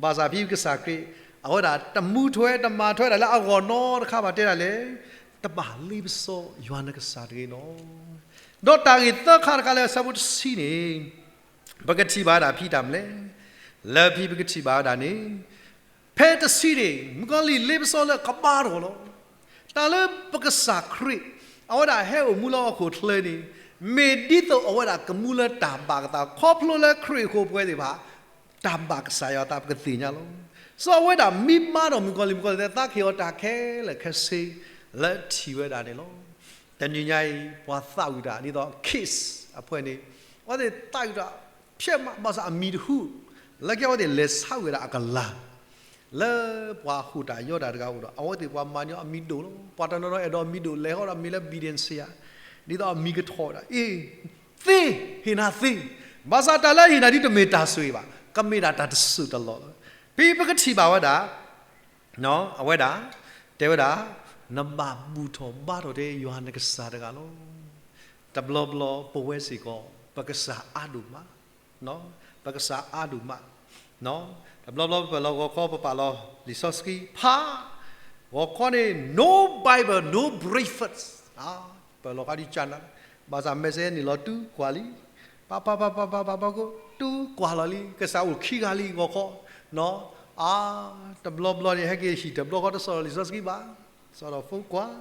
ဘၣ်ဆၣ်ဖဲကစၢ်ခရံာ် အဝဲဒၣ်တမူထွဲတမၤထွဲဒၣ်လၢအဂီၢ်နီတခါဘၣ် တဲဒၣ်လဲၣ်, တဘၣ်လ့ပစီယွၤနကစၢ်တဂ့ၤနီၤ. ဒီးတၢ်ဂ့ၢ်သၢခါတခါလၢအဆၢဖိတဆံန့ၣ် ပကထံၣ်ဘၣ်ဒၣ်ဖဲတၢ်မနုၤလဲၣ်, လၢဖဲပကထံၣ်ဘၣ်ဝဲဒၣ်န့ၣ် ဖဲတဆံန့ၣ် မုၣ်ကီၤလံၢ်လ့ပစီလၢကဘါထီၣ်လီၤ. တၢ်လၢပကစၢ်ခရံာ် အဝဲဒၣ်ဟဲအိၣ်မူလၢဟီၣ်ခိၣ်ချၢန့ၣ် မ့ၢ်ဒ်သိးအဝဲဒၣ်ကမူလၢတၢ်ဘၣ်ကသး ခီဖျိလၢခရံာ်အဃိပဝဲသ့ၣ်တဖၣ် တၢ်ဘၣ်ကစၢ်ယွၤအသးပကသ့ၣ်ညါလီၤ. စီၤအဝဲဒၣ်မ့ၢ်ဘါထီၣ်မုၣ်ကီၤလံၢ် မုၣ်ကီၤလံၢ်သးကဟ့ၣ်အီၤတၢ်ခဲလၢာ်ခဲဆ့ လၢထံၣ်ဝဲဒၣ်န့ၣ်လီၤ. တနံၤညါအံၤ ပှၤသးဝံၣ်တၢ် ဒ်သိး Kiss အဖဲန့ၣ် အဝဲသ့ၣ်သးဝံၣ်တၢ် ဖျဲးမး ဘၣ်ဆၣ်အမံၤတဟူး လၢကဲအဝဲသ့ၣ်လဲၤဆါဝံၣ်ဝဲဒၣ်အကလၤ လၢပှၤဟူးတၢ်ယီၢ်တၢ်တဂၤအိၣ်ဒီး အဝဲသ့ၣ်ပှၤမၤညီအမံၤဒိၣ်လီၤ. ပှၤတနီၤနီၤအဲၣ်ဒိးအမံၤဒိၣ်လဲၤဟီဒီးမံၤလၢ billion စ့ယၤ ဒ်သိးအမံၤကထီၣ်ဝဲဒၣ် အ့ သ့ ဟ့ၣ်နၤသ့ ဘၣ်ဆၣ်တၢ်လၢအဟ့ၣ်နၤဒ်တမ့ၢ်တၢ်ဆိၣ်ဂ့ၤဘၣ် ကမ့ၢ်ဒၣ်တၢ်တစိၢ်တလီၢ်လီၤ. ဖဲပကထံၣ်ဘၣ်ဝဲဒၣ် အဝဲဒၣ် တဲဝဲဒၣ် နဘၣ်ဘူၣ်ထီၣ်ဘါထီၣ်ထဲယွၤနကစၢ်တဂၤလီၤ. တဘျီဘျီပဝဲစ့ၢ်ကီး ပကစၢ်အါဒိၣ်မး ပကစၢ်အါဒိၣ်မး တဘျီဘျီပပာ်လီၤဂီၤခီ ပပာ်လီၤလံာ်စီဆှံဖး ဂီၤခီန့ၣ် no Bible, no breakfast ပၢၢ်လီၤဃာ်ဒ်ကၢ်နၤ ဘၣ်ဆၣ် message န့ၣ်လီၤတူၢ်ကွၢ်လံ ပၤပၤပၤပၤပၤပၤပၤကိး တူၢ်ကွၢ်လီၤလံ ကစၢ်အိၣ်ခံဂၤလံ ဂီၤခီ အါ တဘျီဘျီန့ၣ် ဟဲက့ၤဟံၣ်တဘျီဃီ တစိာ်ဒီးလံာ်စီဆှံဘၣ် စိာ်ဒီး phone ကွၢ်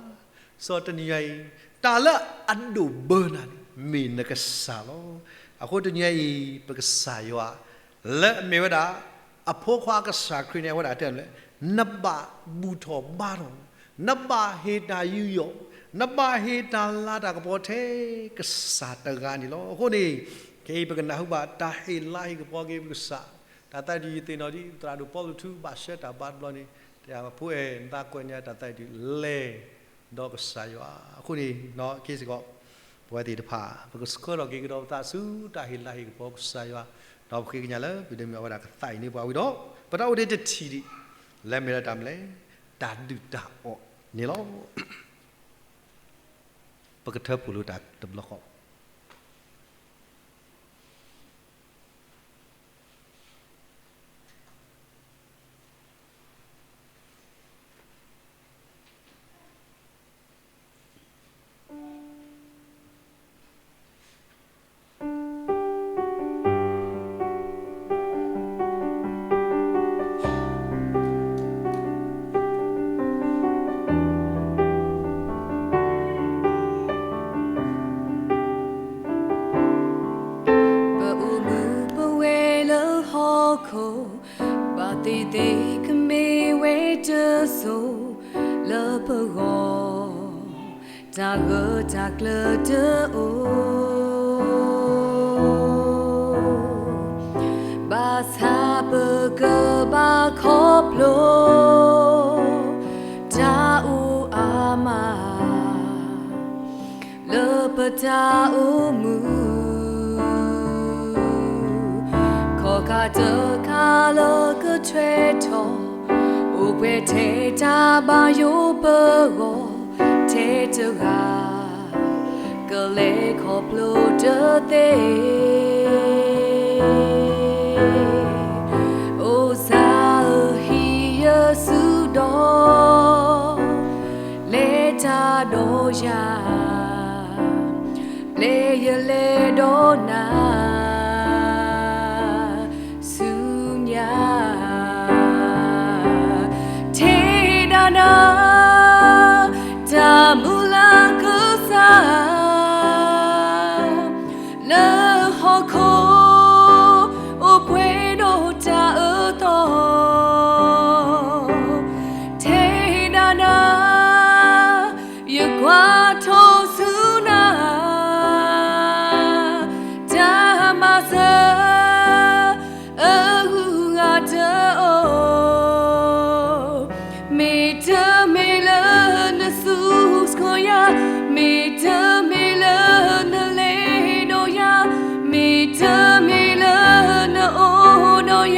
စီၤတနံၤညါအံၤ တၢ်လၢအဒိၣ်ဘၢနၤန့ၣ် မ့ၢ်နကစၢ်လီၤ. အဃိတနံၤညါအံၤ ပကစၢ်ယွၤ လၢအမ့ၢ်ဝဲဒၣ် အဖိခွါကစၢ်ခရံာ်န့ၣ် အဝဲဒၣ်တဲလဲၣ်, နဘၣ်ဘူၣ်ထီၣ်ဘါထီၣ်, နဘၣ်ဟ့ၣ်တၢ်ယူးယီၣ်, နဘၣ်ဟ့ၣ်တၢ်လၤတၢ်ကပီၤထဲကစၢ်တဂၤန့ၣ်လီၤ. အဃိန့ၣ် ခဲအံၤပကနၢ်ဟူဘၣ် တၢ်ဟ့ၣ်လၤဟ့ၣ်ကပီၤက့ၤပကစၢ်, တၢ်သးဒုးယသ့ၣ်နီၣ်ဒ် သရၣ်ဒိၣ်ပီလူးထူဘၣ်ရှဲတၢ်ဘါတဘျီန့ၣ် တဲ ဖိအဲၣ် နသးကွဲးန့ၢ်တၢ်သးဒုး လဲၤဒီးကစၢ်ယွၤ. အဃိန့ၣ် ခဲစ့ၢ်ကီး ပဝဲသ့ၣ်တဖၣ် ပကဆှၢထီၣ်က့ၤကဒီးပသးဆူတၢ်ဟ့ၣ်လၤဟ့ၣ်ကပီၤကစၢ်ယွၤ, ဒီးပဃ့ကညးလၢ ပဒိးမ့ၢ်အဝဲဒၣ်ကသးအံၤန့ၢ်ပှၤဝံၤဒီး ပတၢ်အိၣ်ဒံးတထံၣ်ဒံး လၢမ့ၢ်လၢတၢ်မနုၤလဲၣ်, တၢ်ဒုၣ်တၢ်အီၣ်န့ၣ်လီၤ. ပကထၢဖှိၣ်လိာ်တၢ်တဘျီဃီ. ပအိၣ်မုာ်ပဝဲလၢဟီၣ်ခိၣ်, ဘၣ်သ့ၣ်သ့ၣ်ကမ့ၢ်ဝဲတစိၤလၢပဂီၢ်, တၢ်ဂၢၢ်တၢ်ကျၢၤတအိၣ်, ဘၣ်ဆၣ်ပကဘၣ်ခီဖျိ တၢ်အိၣ်အါမး လၢပတၢ်အိၣ်မူ, ခီၣ်ခါတခါလၢကထွဲထီၣ်, အိၣ်ပှဲၤထဲတၢ်ဘၣ်ယိၣ်ပဂီၢ်ထဲတဂၤ, ကလဲၤခီဖျိတသ့, အိၣ်စၢ်ဧၢ ဟံးယၤဆူဒီး လဲၤတၢ်ဒီးယၤ, ပျဲယလဲၤဒီးနၤဆူညါ, ထဲဒၣ်နၤ တၢ်မုၢ်လၢ်ကစၢ်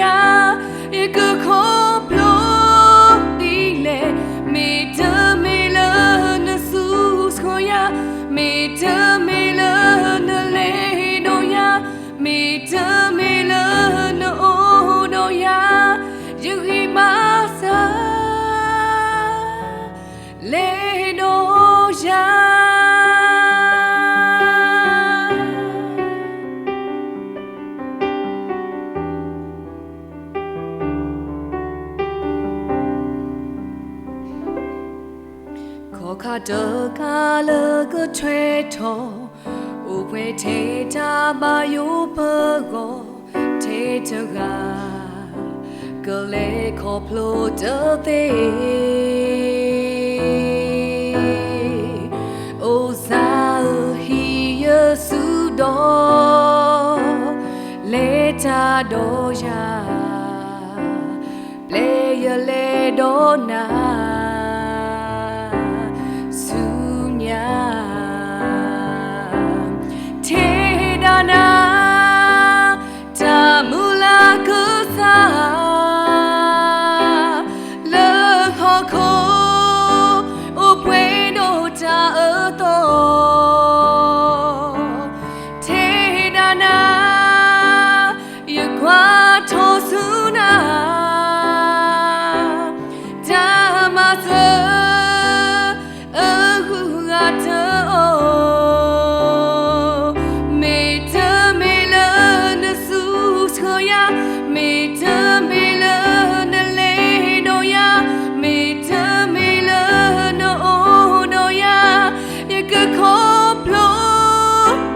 ယၤ, ယကခီဖျိဒ်လဲၣ်, မ့တမ့ၢ်လၢနစူးစ့ၢ်ကီးယၤ, မ့တမ့ၢ်လၢနလဲၤဒီးယၤ, မ့တမ့ၢ်လၢနအိၣ်ဒီးယၤ, ယဂံၢ်ဘါစၢ် လဲၤဒီးယၤ. ခီၣ်ခါတကးလၢကထွဲထီၣ်, အိၣ်ပှဲၤထဲတၢ်ဘၣ်ယိၣ်ပဂီၢ်, ထဲတဂၤ ကလဲၤခီဖျိတသ့. အိၣ်စၢ်ဧၢ ဟံးယစုဒီး, လဲၤတၢ်ဒီးယၤ, ပျဲယလဲၤဒီးနၤ ဆူညါ ထဲဒၣ်နၤ တၢ်မုၢ်လၢ်ကစၢ် လၢဟီၣ်ခိၣ် အိၣ်ပှဲၤဒီးတၢ်အၢသီ, ထဲဒၣ်နၤ ယကွၢ်ထီၣ်ဆူနၤ တၢ်မၤစၢၤ အဂုၤအဂၤတအိၣ်, မ့တမ့ၢ်လၢနစူးစ့ၢ်ကီးယၤ, မ့တမ့ၢ်လၢနလဲၤဒီးယၤ, မ့တမ့ၢ်လၢနအိၣ်ဒီးယၤ, ယကခီဖျိ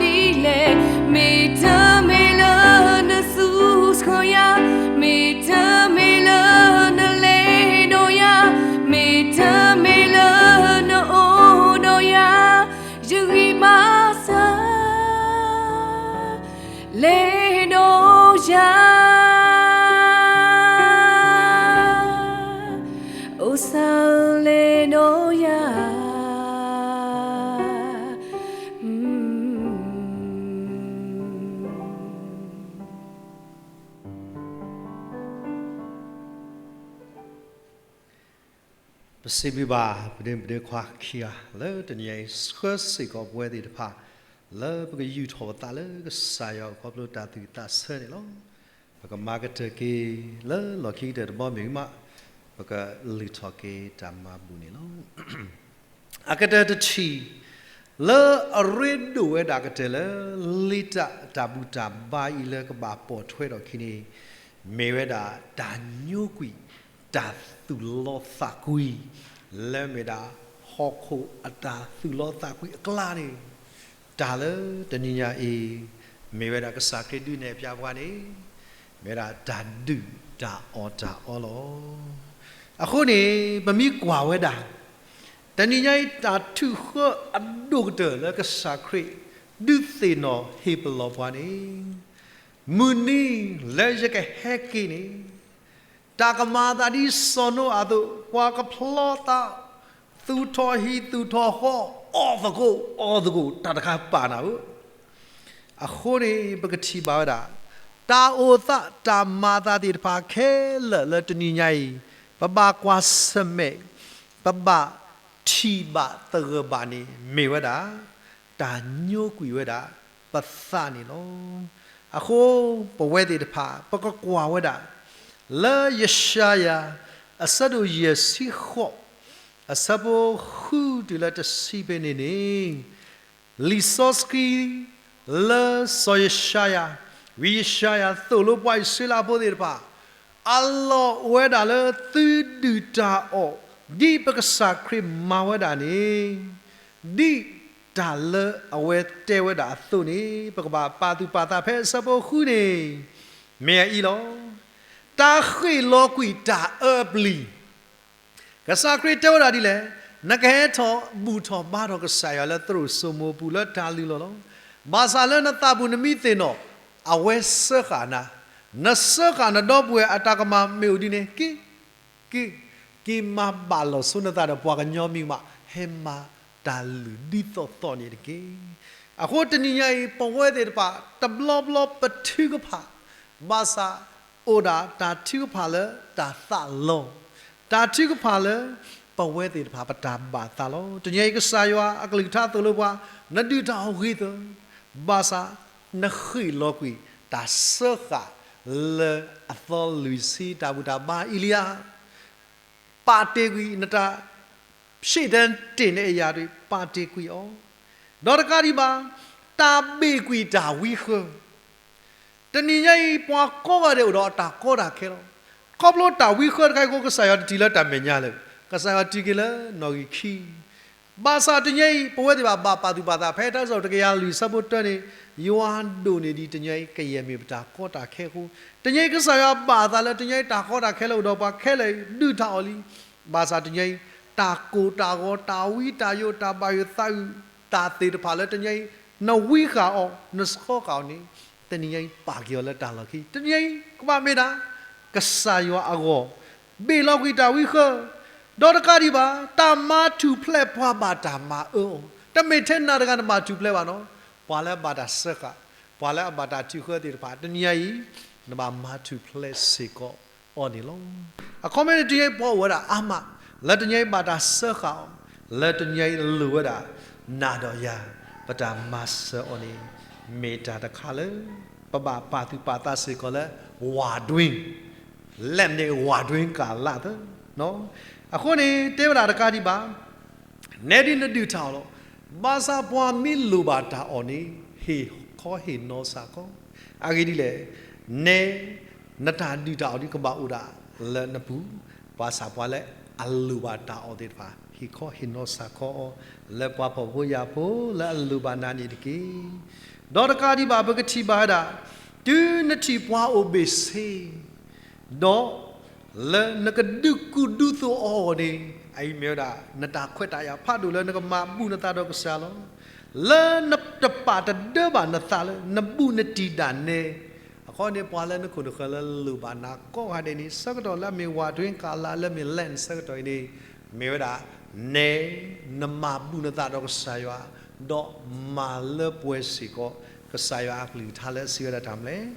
ဒ်လဲၣ်, မ့တမ့ၢ်လၢနစူးစ့ၢ်ကီးယၤ, မ့တမ့ၢ်လၢနလဲၤဒီးယၤ, မ့တမ့ၢ်လၢနအိၣ်ဒီးယၤ, ယဂံၢ်ဘါစၢ် လဲၤဒီးယၤ, အိၣ်စၢ်ဧၢလဲၤဒီးယၤ. ပစံးဘျုးဘၣ် ပဒိၣ်ပဒိၣ်ခွါခံဂၤ လၢတနံၤအံၤ ဆှၢစ့ၢ်ကီးပဝဲသ့ၣ်တဖၣ် လၢပကယူာ်ထီၣ်ပသးလၢကစၢ်ယွၤခီဖျိတၢ်သူၣ်ဝံၣ်သးဆၢန့ၣ်လီၤ. ပကမၤကတၢၢ်က့ၤလၢလီၢ်ခံကတၢၢ်တဘျီမ့ၢ်ဂ့ၤမး, ပကလုၢ်ထီၣ်က့ၤတၢ်မၤဘူၣ်န့ၣ်လီၤ. အကတၢၢ်တထံၣ် လၢအရ့ဒိၣ်ဝဲဒၣ်ကတၢၢ်လၢ လ့တၢ်တၢ်ဘူၣ်တၢ်ဘါအံၤလၢကဘၣ်ပိာ်ထွဲထီၣ်အခံန့ၣ် မ့ၢ်ဝဲဒၣ်တၢ်ညိကွံာ် တၢ်သူၣ်လီသးကွံ လၢမ့ၢ်ဒၣ်ဟီၣ်ခိၣ်အတၢ်သူၣ်လီသးကွံအကျါန့ၣ်, တၢ်လၢတနံၤညါအံၤ မ့ၢ်ဝဲဒၣ်ကစၢ်ခရံာ်ဒုးနဲၣ်ဖျါပှၤန့ၣ် မ့ၢ်ဝဲဒၣ်တၢ်ဒုၣ်တၢ်အီၣ်တၢ်အီလီၤ. အဃိန့ၣ် ပမ့ၢ်ကွၢ်ဝဲဒၣ် တနံၤညါအံၤ တၢ်ထုးဃၢအဒိၣ်ကတၢၢ်လၢကစၢ်ခရံာ် ဒုးသ့ၣ်နီၣ်ဟ့ၣ်ပလီၢ်ပှၤန့ၣ်, မုၢ်နံၤလၢယကဟဲက့ၤန့ၣ်, တၢ်ကမၤအသးဒ်စီၤနိအၤအသိး, ပှၤကဖျီသး, သူၣ်ထီၣ်ဟံၣ်သူၣ်ထီၣ်ဃီ, အီၣ်သကိးအီသကိး တၢ်တခါပာ်နၤဧၢ. အဃိန့ၣ် ပကထံၣ်ဘၣ်ဝဲဒၣ် တၢ်အိၣ်သးတၢ်မၤအသးသ့ၣ်တဖၣ်ခဲလၢာ်လၢတနံၤညါအံၤ ပဘၣ်ကွၢ်ဆၢၣ်မဲာ်, ပဘၣ်ထံၣ်ဘၣ်သဂၢၢ်ဘၣ်န့ၣ် မ့ၢ်ဝဲဒၣ် တၢ်ညိကွံာ်ဝဲဒၣ်ပသးန့ၣ်လီၤ. အဃိ ပဝဲသ့ၣ်တဖၣ် ပကကွၢ်ဝဲဒၣ် လၢယၡါယၤ အဆၢဒိၣ်ယဲၢ်ဆံဃိး အဆၢဖိဃုတုၤလၢတဆံဖဲန့ၣ်န့ၣ်, လံာ်စီဆှံ လၢစီၤယၡါယၤ, ဝံယၡါယၤသိၣ်လိပှၤအံၣ်စရ့လးဖိသ့ၣ်တဖၣ် အလီၢ်အိၣ်ဝဲဒၣ်လၢသုဒုၣ်တၢ်အီၣ် ဒ်ပကစၢ်ခရံာ်မၤဝဲဒၣ်န့ၣ်, ဒ်တၢ်လၢအဝဲတဲဝဲဒၣ်အသိးန့ၣ် ပကဘၣ်ပာ်သူၣ်ပာ်သးဖဲအဆၢဖိဃုန့ၣ် မ့ၢ်အအံၤလီၤ. တၢ်ဃ့ၢ်လီၤကွံာ်တၢ်အၢအပျံၤ ကစၢ်ခရံာ်တဲဝဲဒၣ်ဒ်လဲၣ်, နကဟဲထီၣ်ဘူၣ်ထီၣ်ဘါထီၣ်ကစၢ်ယွၤလၢသရိာ်စိမိၤပူၤလၢတၢ်လုၢ်လီၢ်လီၤ. ဘၣ်ဆၣ်လၢနသးပူၤနမ့ၢ်သ့ၣ်နီၣ် အဝဲစၢဃာ်နၤ, နစၢဃာ်နဒီပုၢ်ဝဲၢ်အတၢ်ကမၣ်မ့ၢ်အိၣ်ဒ်န့ၣ် က့ၤ, က့ၤ, က့ၤမၤဘၣ်လီၤဆိနသးဒီးပှၤကညီမံၤမး ဟဲမၤတၢ်လုၢ်ဒ်သိးသိးန့ၣ်တက့ၢ်. အဃိတနံၤညါအံၤ ပဝဲသ့ၣ်တဖၣ် တဘျီဘျီပထုကဖၣ်, ဘၣ်ဆၣ် အိၣ်ဒၣ်တၢ်ထုကဖၣ်လၢတၢ်သးလီၤ, တၢ်ထုကဖၣ်လၢ ပဝဲသ့ၣ်တဖၣ်ပတၢ်ဘၣ်သးလီၤ. တနံၤအံၤကစၢ်ယွၤအကလုၢ်ကထါသိၣ်လိပှၤ, နဒုၣ်တၢ်အီၣ်ဂ့ၤသၢ, ဘၣ်ဆၣ် နဃ့ၢ်လီၤကွံာ်တၢ်စၢဃာ်လၢအသီလွံၢ်ဆံတၢ်ဘူၣ်တၢ်ဘါအံလံယၤ ပာ်တ့ၢ်ကွံာ်နတၢ် ရှ့ၣ်တဲတ့ၢ်နအံၤယၤဒ် ပာ်တ့ၢ်ကွံာ်အီၤ, ဒီးတကးဒံးဘၣ် တၢ်ဘ့ၣ်ကွံာ်တၢ်ဝံဃၢၤ, တနံၤညါအံၤ ပှၤကိးဂၤဒဲးအိၣ်ဒီးတၢ်ကီတၢ်ခဲလီၤ. ခီဖျိတၢ်ဝံဃၢၤတခါအံၤအဃိ ကစၢ်ယွၤတတုၤလၢတၢ်မဲာ်ညါလၢၤ, ကစၢ်ယွၤတုၤက့ၤလၢနီၣ်ဂံၢ်ခံ ဘၣ်ဆၣ်တနံၤညါအံၤ ပဝဲသ့ၣ်တဖၣ်ဘၣ်ပာ်သူၣ်ပာ်သး ဖဲတၢ်စံးထီၣ်ပတြၢၤတကယၤလွံၢ်ဆၢဖိတၢန့ၣ်, ယွၤဒိၣ်န့ၢ်ဒံးတနံၤညါအံၤ ကယဲၢ်မ့ၢ်ပတၢ်ကီတၢ်ခဲအဃိ, တနံၤညါအံၤကစၢ်ယွၤဘၣ်အသးလၢ တနံၤညါအံၤတၢ်ကီတၢ်ခဲလၢအိၣ်ဒီးပှၤခဲလၢာ်အံၤ ဒုၣ်တၢ်အီၣ်လံ. ဘၣ်ဆၣ်တနံၤညါအံၤ တၢ်ကိၢ်တၢ်ဂီၤ တၢ်ဝံတၢ်ယိာ် တၢ်ဘၣ်ယိၣ်သးအုး တၢ်သ့ၣ်တဖၣ်လၢတနံၤညါအံၤ နဝံဃာ်အီၤ နစၢဃာ်အီၤန့ၣ်, တနံၤညါအံၤပာ်က့ၤအီၤလၢတၢ်လီၢ်ခံ, တနံၤညါအံၤကဘၣ်မ့ၢ်ဒၣ် ကစၢ်ယွၤအဂီၢ် ဘ့ၣ်လီၤကွံာ်တၢ်ဝံဃၢၤ, ဒီးတကးဒံးဘၣ် တၢ်မၤထူၣ်ဖျဲးပှၤဘၣ်တၢ်မၤအၢအီၤ, တမ့ၢ်ထဲနၤတဂၤနဘၣ်ထူၣ်ဖျဲးဘၣ်နီၤ, ပှၤလၢအဘၣ်တၢ်စၢဃာ်, ပှၤလၢအဘၣ်တၢ်ထုးဃၢသ့ၣ်တဖၣ် တနံၤညါအံၤ နဘၣ်မၤထူၣ်ဖျဲးစ့ၢ်ကီးအီၤန့ၣ်လီၤ. အခီပညီန့ၣ် တနံၤညါအံၤပှၤအိၣ်ဝဲဒၣ်အါမး လၢတနံၤညါအံၤဘၣ်တၢ်စၢဃာ်အီၤ, လၢတနံၤညါအံၤလိၣ်ဝဲဒၣ် နၤဒီးယၤ ပတၢ်မၤစၢၤအီၤန့ၣ် မ့ၢ်တၢ်တခါလၢ ပဘၣ်ပာ်သူၣ်ပာ်သးစ့ၢ်ကီးလၢ ဝးတွင်း လၢန့ၣ် ဝးတွင်းကလးသၢ, အဃိန့ၣ် တဲဝဲဒၣ်တကးဒံးဘၣ် နဲဒ်နဒုၣ်တၢ်အီၣ်လီၤ. ဘၣ်ဆၣ်ပှၤမ့ၢ်လိၣ်ဘၣ်တၢ်အီၣ်န့ၣ် ဟ့ၣ်ခီဟ့ၣ်နီၤစ့ၢ်ကီး, အဂ့ၢ်ဒ်လဲၣ်, နဲ နတၢ်ဒုၣ်တၢ်အီၣ်ဒ်ကဘၣ်အိၣ်ဒၣ်လၢနပူၤ, ဘၣ်ဆၣ်ပှၤလၢအလိၣ်ဘၣ်တၢ်အီၣ်သ့ၣ်တဖၣ် ဟ့ၣ်ခီဟ့ၣ်နီၤစ့ၢ်ကီးအီၤ လၢပှၤဖှီၣ်ဖိယာ်ဖိလၢအလိၣ်ဘၣ်နၤန့ၣ်တက့ၢ်. ဒီးတကးဒံးဘၣ် ပကထံၣ်ဘၣ်ဝဲဒၣ် တုၤနထံၣ်ပှၤအိၣ်ဘ့ၣ်ဆ့ ဒီး လၢနကဒုးကူၣ်ဒုးသိးအီၤန့ၣ် အအံၤမ့ၢ်ဝဲဒၣ် နတၢ်ခွဲးတၢ်ယာ်ဖးဒိၣ်လၢနကမၤဘူၣ်နသးဒီးကစၢ်လီၤ. လၢနတပာ်တဒၢဘၣ်နသးလၢ နဘူးနတံၢ်ဒၣ်နဲ, အဃိန့ၣ် ပှၤလၢနခိၣ်နဃၢၤလၢလိၣ်ဘၣ်နၤကိးဂၤဒဲးန့ၣ် ဆၢကတီၢ်လၢအမ့ၢ်ဝးတွင်းကလးလၢမ့ၢ်လဲၣ်ဆၢကတီၢ်အံၤန့ၣ် မ့ၢ်ဝဲဒၣ် နဲ နမၤဘူၣ်နသးဒီးကစၢ်ယွၤ ဒီးမၤလၢပှဲၤစ့ၢ်ကီး ကစၢ်ယွၤအကလုၢ်ကထါလၢအစံးဝဲဒၣ်တၢ်မနုၤလဲၣ်,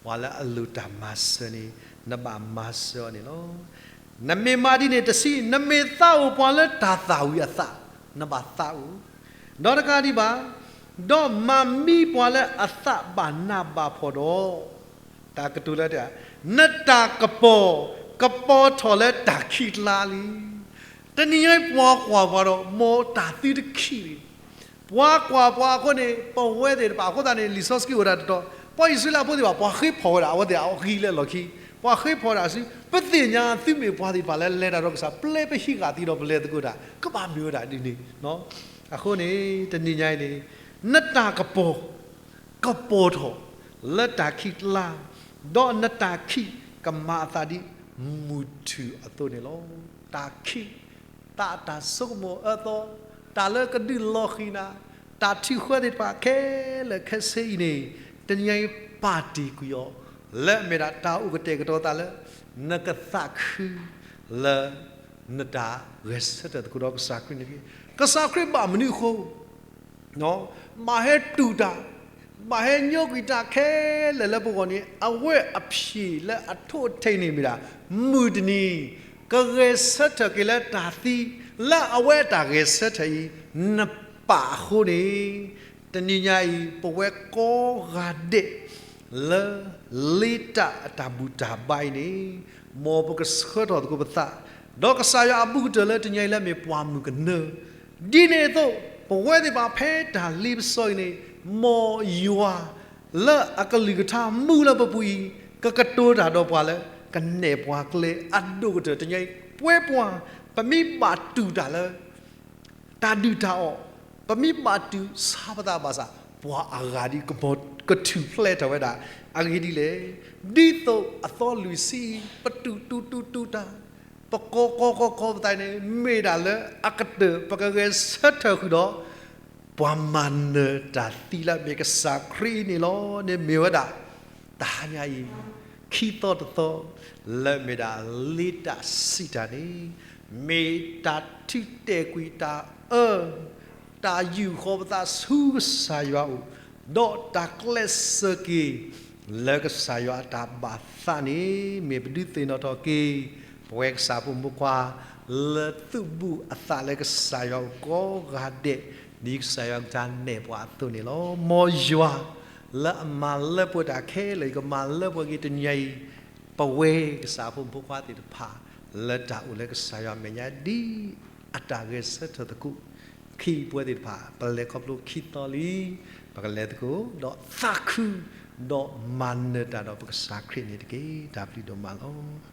ပှၤလၢအလိၣ်တၢ်မၤစၢၤန့ၣ် နဘၣ်မၤစၢၤအီၤန့ၣ်လီၤ. နမ့ၢ်မၤဒ်န့ၣ်တဆံး နမ့ၢ်သးအိၣ်ပှၤလၢတၢ်သၣ်ဝံၤအသး နဘၣ်သးအိၣ်, ဒီးတကးဒံးဘၣ် ဒီးမၤမံပှၤလၢအသးဘၣ်နးဘၣ်ဖှီၣ်ဒီး တၢ်ကတိၤလၢ နတၢ်ကပီၤ ကပီၤထီၣ်လၢတၢ်ခံးကျါလံ. တနံၤညါပှၤကွၢ်ပှၤဒီး မ်တၢ်သုတခံးလံ. ပှၤကွၢ်ပှၤအဃိန့ၣ် ပဝဲသ့ၣ်တဖၣ်အဃိသတးန့ၣ် လံာ်စီဆှံအိၣ်ဒၣ်တတီၤ, ပှၤအံၣ်စရ့လးဖိသ့ၣ်တဖၣ် ပှၤဃ့ဖီၣ်ဝဲဒၣ် အဝဲသ့ၣ်အဂံၢ်လၢလီၢ်ခံ, ပှၤဃ့ဖီၣ်ဝဲဒၣ်စု, ပသ့ၣ်ညါသုမ့ၢ်ပှၤသ့ၣ်တဖၣ်လၢလဲၤတၢ်ဒီးကစၢ် ပျဲပဟံးဃာ်သံဒီးပလဲၤသကိးတၢ် ကဘၣ်မ့ၢ်ဝဲဒၣ်ဒ်န့ၣ် အဃိန့ၣ် တနံၤညါအံၤန့ၣ် နတၢ်ကပီၤ ကပီၤထီၣ်လၢတၢ်ခံးကျါ, ဒီးနတၢ်ခံးကမၤအသးဒ်မုၢ်ထူၣ်အသိးန့ၣ်လီၤ. တၢ်ခံး, တၢ်အတၢ်ဆိကမိၣ်အၢသီ, တၢ်လၢကဒုးလီၤဃံၤနၤ, တၢ်ထုးဃၢသ့ၣ်တဖၣ်ခဲလၢာ်ခဲဆ့အံၤန့ၣ် တနံၤညါအံၤပာ်တ့ၢ်ကွံာ်အီၤ လၢအမ့ၢ်ဒၣ်တၢ်အိၣ်ကတဲာ်ကတီၤသးလၢ နကသးခုလၢ နတၢ်ဂဲၤဆၢထၢၣ်သကိးဒီးကစၢ်ခရံာ်န့ၣ်တက့ၢ်. ကစၢ်ခရံာ်ဘၣ်မနုၤအဃိ ဘၣ်ဟဲတူၢ်တၢ်, ဘၣ်ဟဲညိကွံာ်တၢ်ခဲလၢာ်လၢပဂီၢ်န့ၣ် အဝဲအဖျၢၣ်လၢအထိၣ်အထံးန့ၣ်မ့ၢ်ဒၣ် မုၢ်တနံၤ ကဂဲၤဆၢထၢၣ်က့ၤလၢတၢ်သံ လၢအဝဲအတၢ်ဂဲၤဆၢထၢၣ်အံၤ နပာ်အဃိန့ၣ် တနံၤညါအံၤ ပဝဲကိးဂၤဒဲး လၢလ့တၢ်အတၢ်ဘူၣ်တၢ်ဘါအံၤန့ၣ် မ်ပကဆှၢထီၣ်သကိးပသး ဒီးကစၢ်ယွၤအဘူးကတၢၢ်လၢတနံၤညါအံၤလၢအမ့ၢ်ပှၤမုၣ်ကနၢ ဒ်န့ၣ်အသိး ပဝဲသ့ၣ်တဖၣ်ဖဲတၢ်လ့ပစီအံၤန့ၣ် မ်ယွၤလၢအကလုၢ်ကထါမူလၢပပူၤအံၤ ကကတိၤတၢ်ဒီးပှၤလၢ ကနဲၣ်ပှၤကျဲအဒိၣ်ကတၢၢ်တနံၤအံၤ ပဝဲပှၤ ပမ့ၢ်ဘၣ်တူၢ်တၢ်လၢ တၢ်ဒုၣ်တၢ်အီၣ် ပမ့ၢ်ဘၣ်တူၢ်ဆါပသးဘၣ်ဆၣ် ပှၤအဂၤဒ်ကထူၣ်ဖျဲးထီၣ်ဝဲဒၣ် အဂ့ၢ်ဒ်လဲၣ်. ဒ်သိးအသီလွံၢ်ဆံအံၤ ပတူၢ်တူၢ်တူၢ်တူၢ်တၢ် ပကိးကိးကိးကိးပသးန့ၣ် မ့ၢ်ဒၣ်လၢအကတၢၢ် ပကဂဲၤဆၢထၢၣ်ဃုာ်ဒီး ပှၤမၤနၢၤတၢ်သံလၢအမ့ၢ်ကစၢ်ခရံာ်အံၤန့ၣ်လီၤ. န့ၣ်မ့ၢ်ဝဲဒၣ် တဟါညါအံၤ ခံသီတသီ လၢမ့ၢ်ဒၣ်လ့တၢ်စံးတၢ်န့ၣ် မ့ၢ်တၢ်ထုးတဲာ်ကွံာ်တၢ်အၢ တၢ်ယူာ်ဃီၤပသးဆူကစၢ်ယွၤအအိၣ်, ဒီးတၢ်ကျဲးစၢးက့ၤ လၢကစၢ်ယွၤအတၢ်ဘၣ်သးန့ၣ် မ့ၢ်ပဒုးသ့ၣ်နီၣ်ထီၣ်က့ၤ ပဝဲကစၢ်ဖိမုၣ်ဖိခွါ လၢသုးဘူးအသးလၢကစၢ်ယွၤအကိးဂၤဒဲး ဒ်ကစၢ်ယွၤကတၢ်နဲၣ်ပှၤအသိးန့ၣ်လီၤ. မ်ယွၤလၢအမၤလၢပှဲၤတၢ်ခဲလၢာ် ယကမၤလၢပှဲၤက့ၤတနံၤအံၤ ပဝဲကစၢ်ဖိမုၣ်ဖိခွါသ့ၣ်တဖၣ် လၢတၢ်အိၣ်လၢကစၢ်ယွၤအမဲာ်ညါ ဒ်အတၢ်ဂဲၤဆၢထၢၣ်သကိး ခံပဝဲသ့ၣ်တဖၣ် ပလဲၤခီဖျိခံသီလံ, ပကလဲၤသကိး ဒီးသးခု ဒီးမၤနၢၤတၢ်ဒီးပကစၢ်ခရံာ်န့ၣ်တက့ၢ်. တၢ်ဘျုးဒိၣ်မးလီၤ.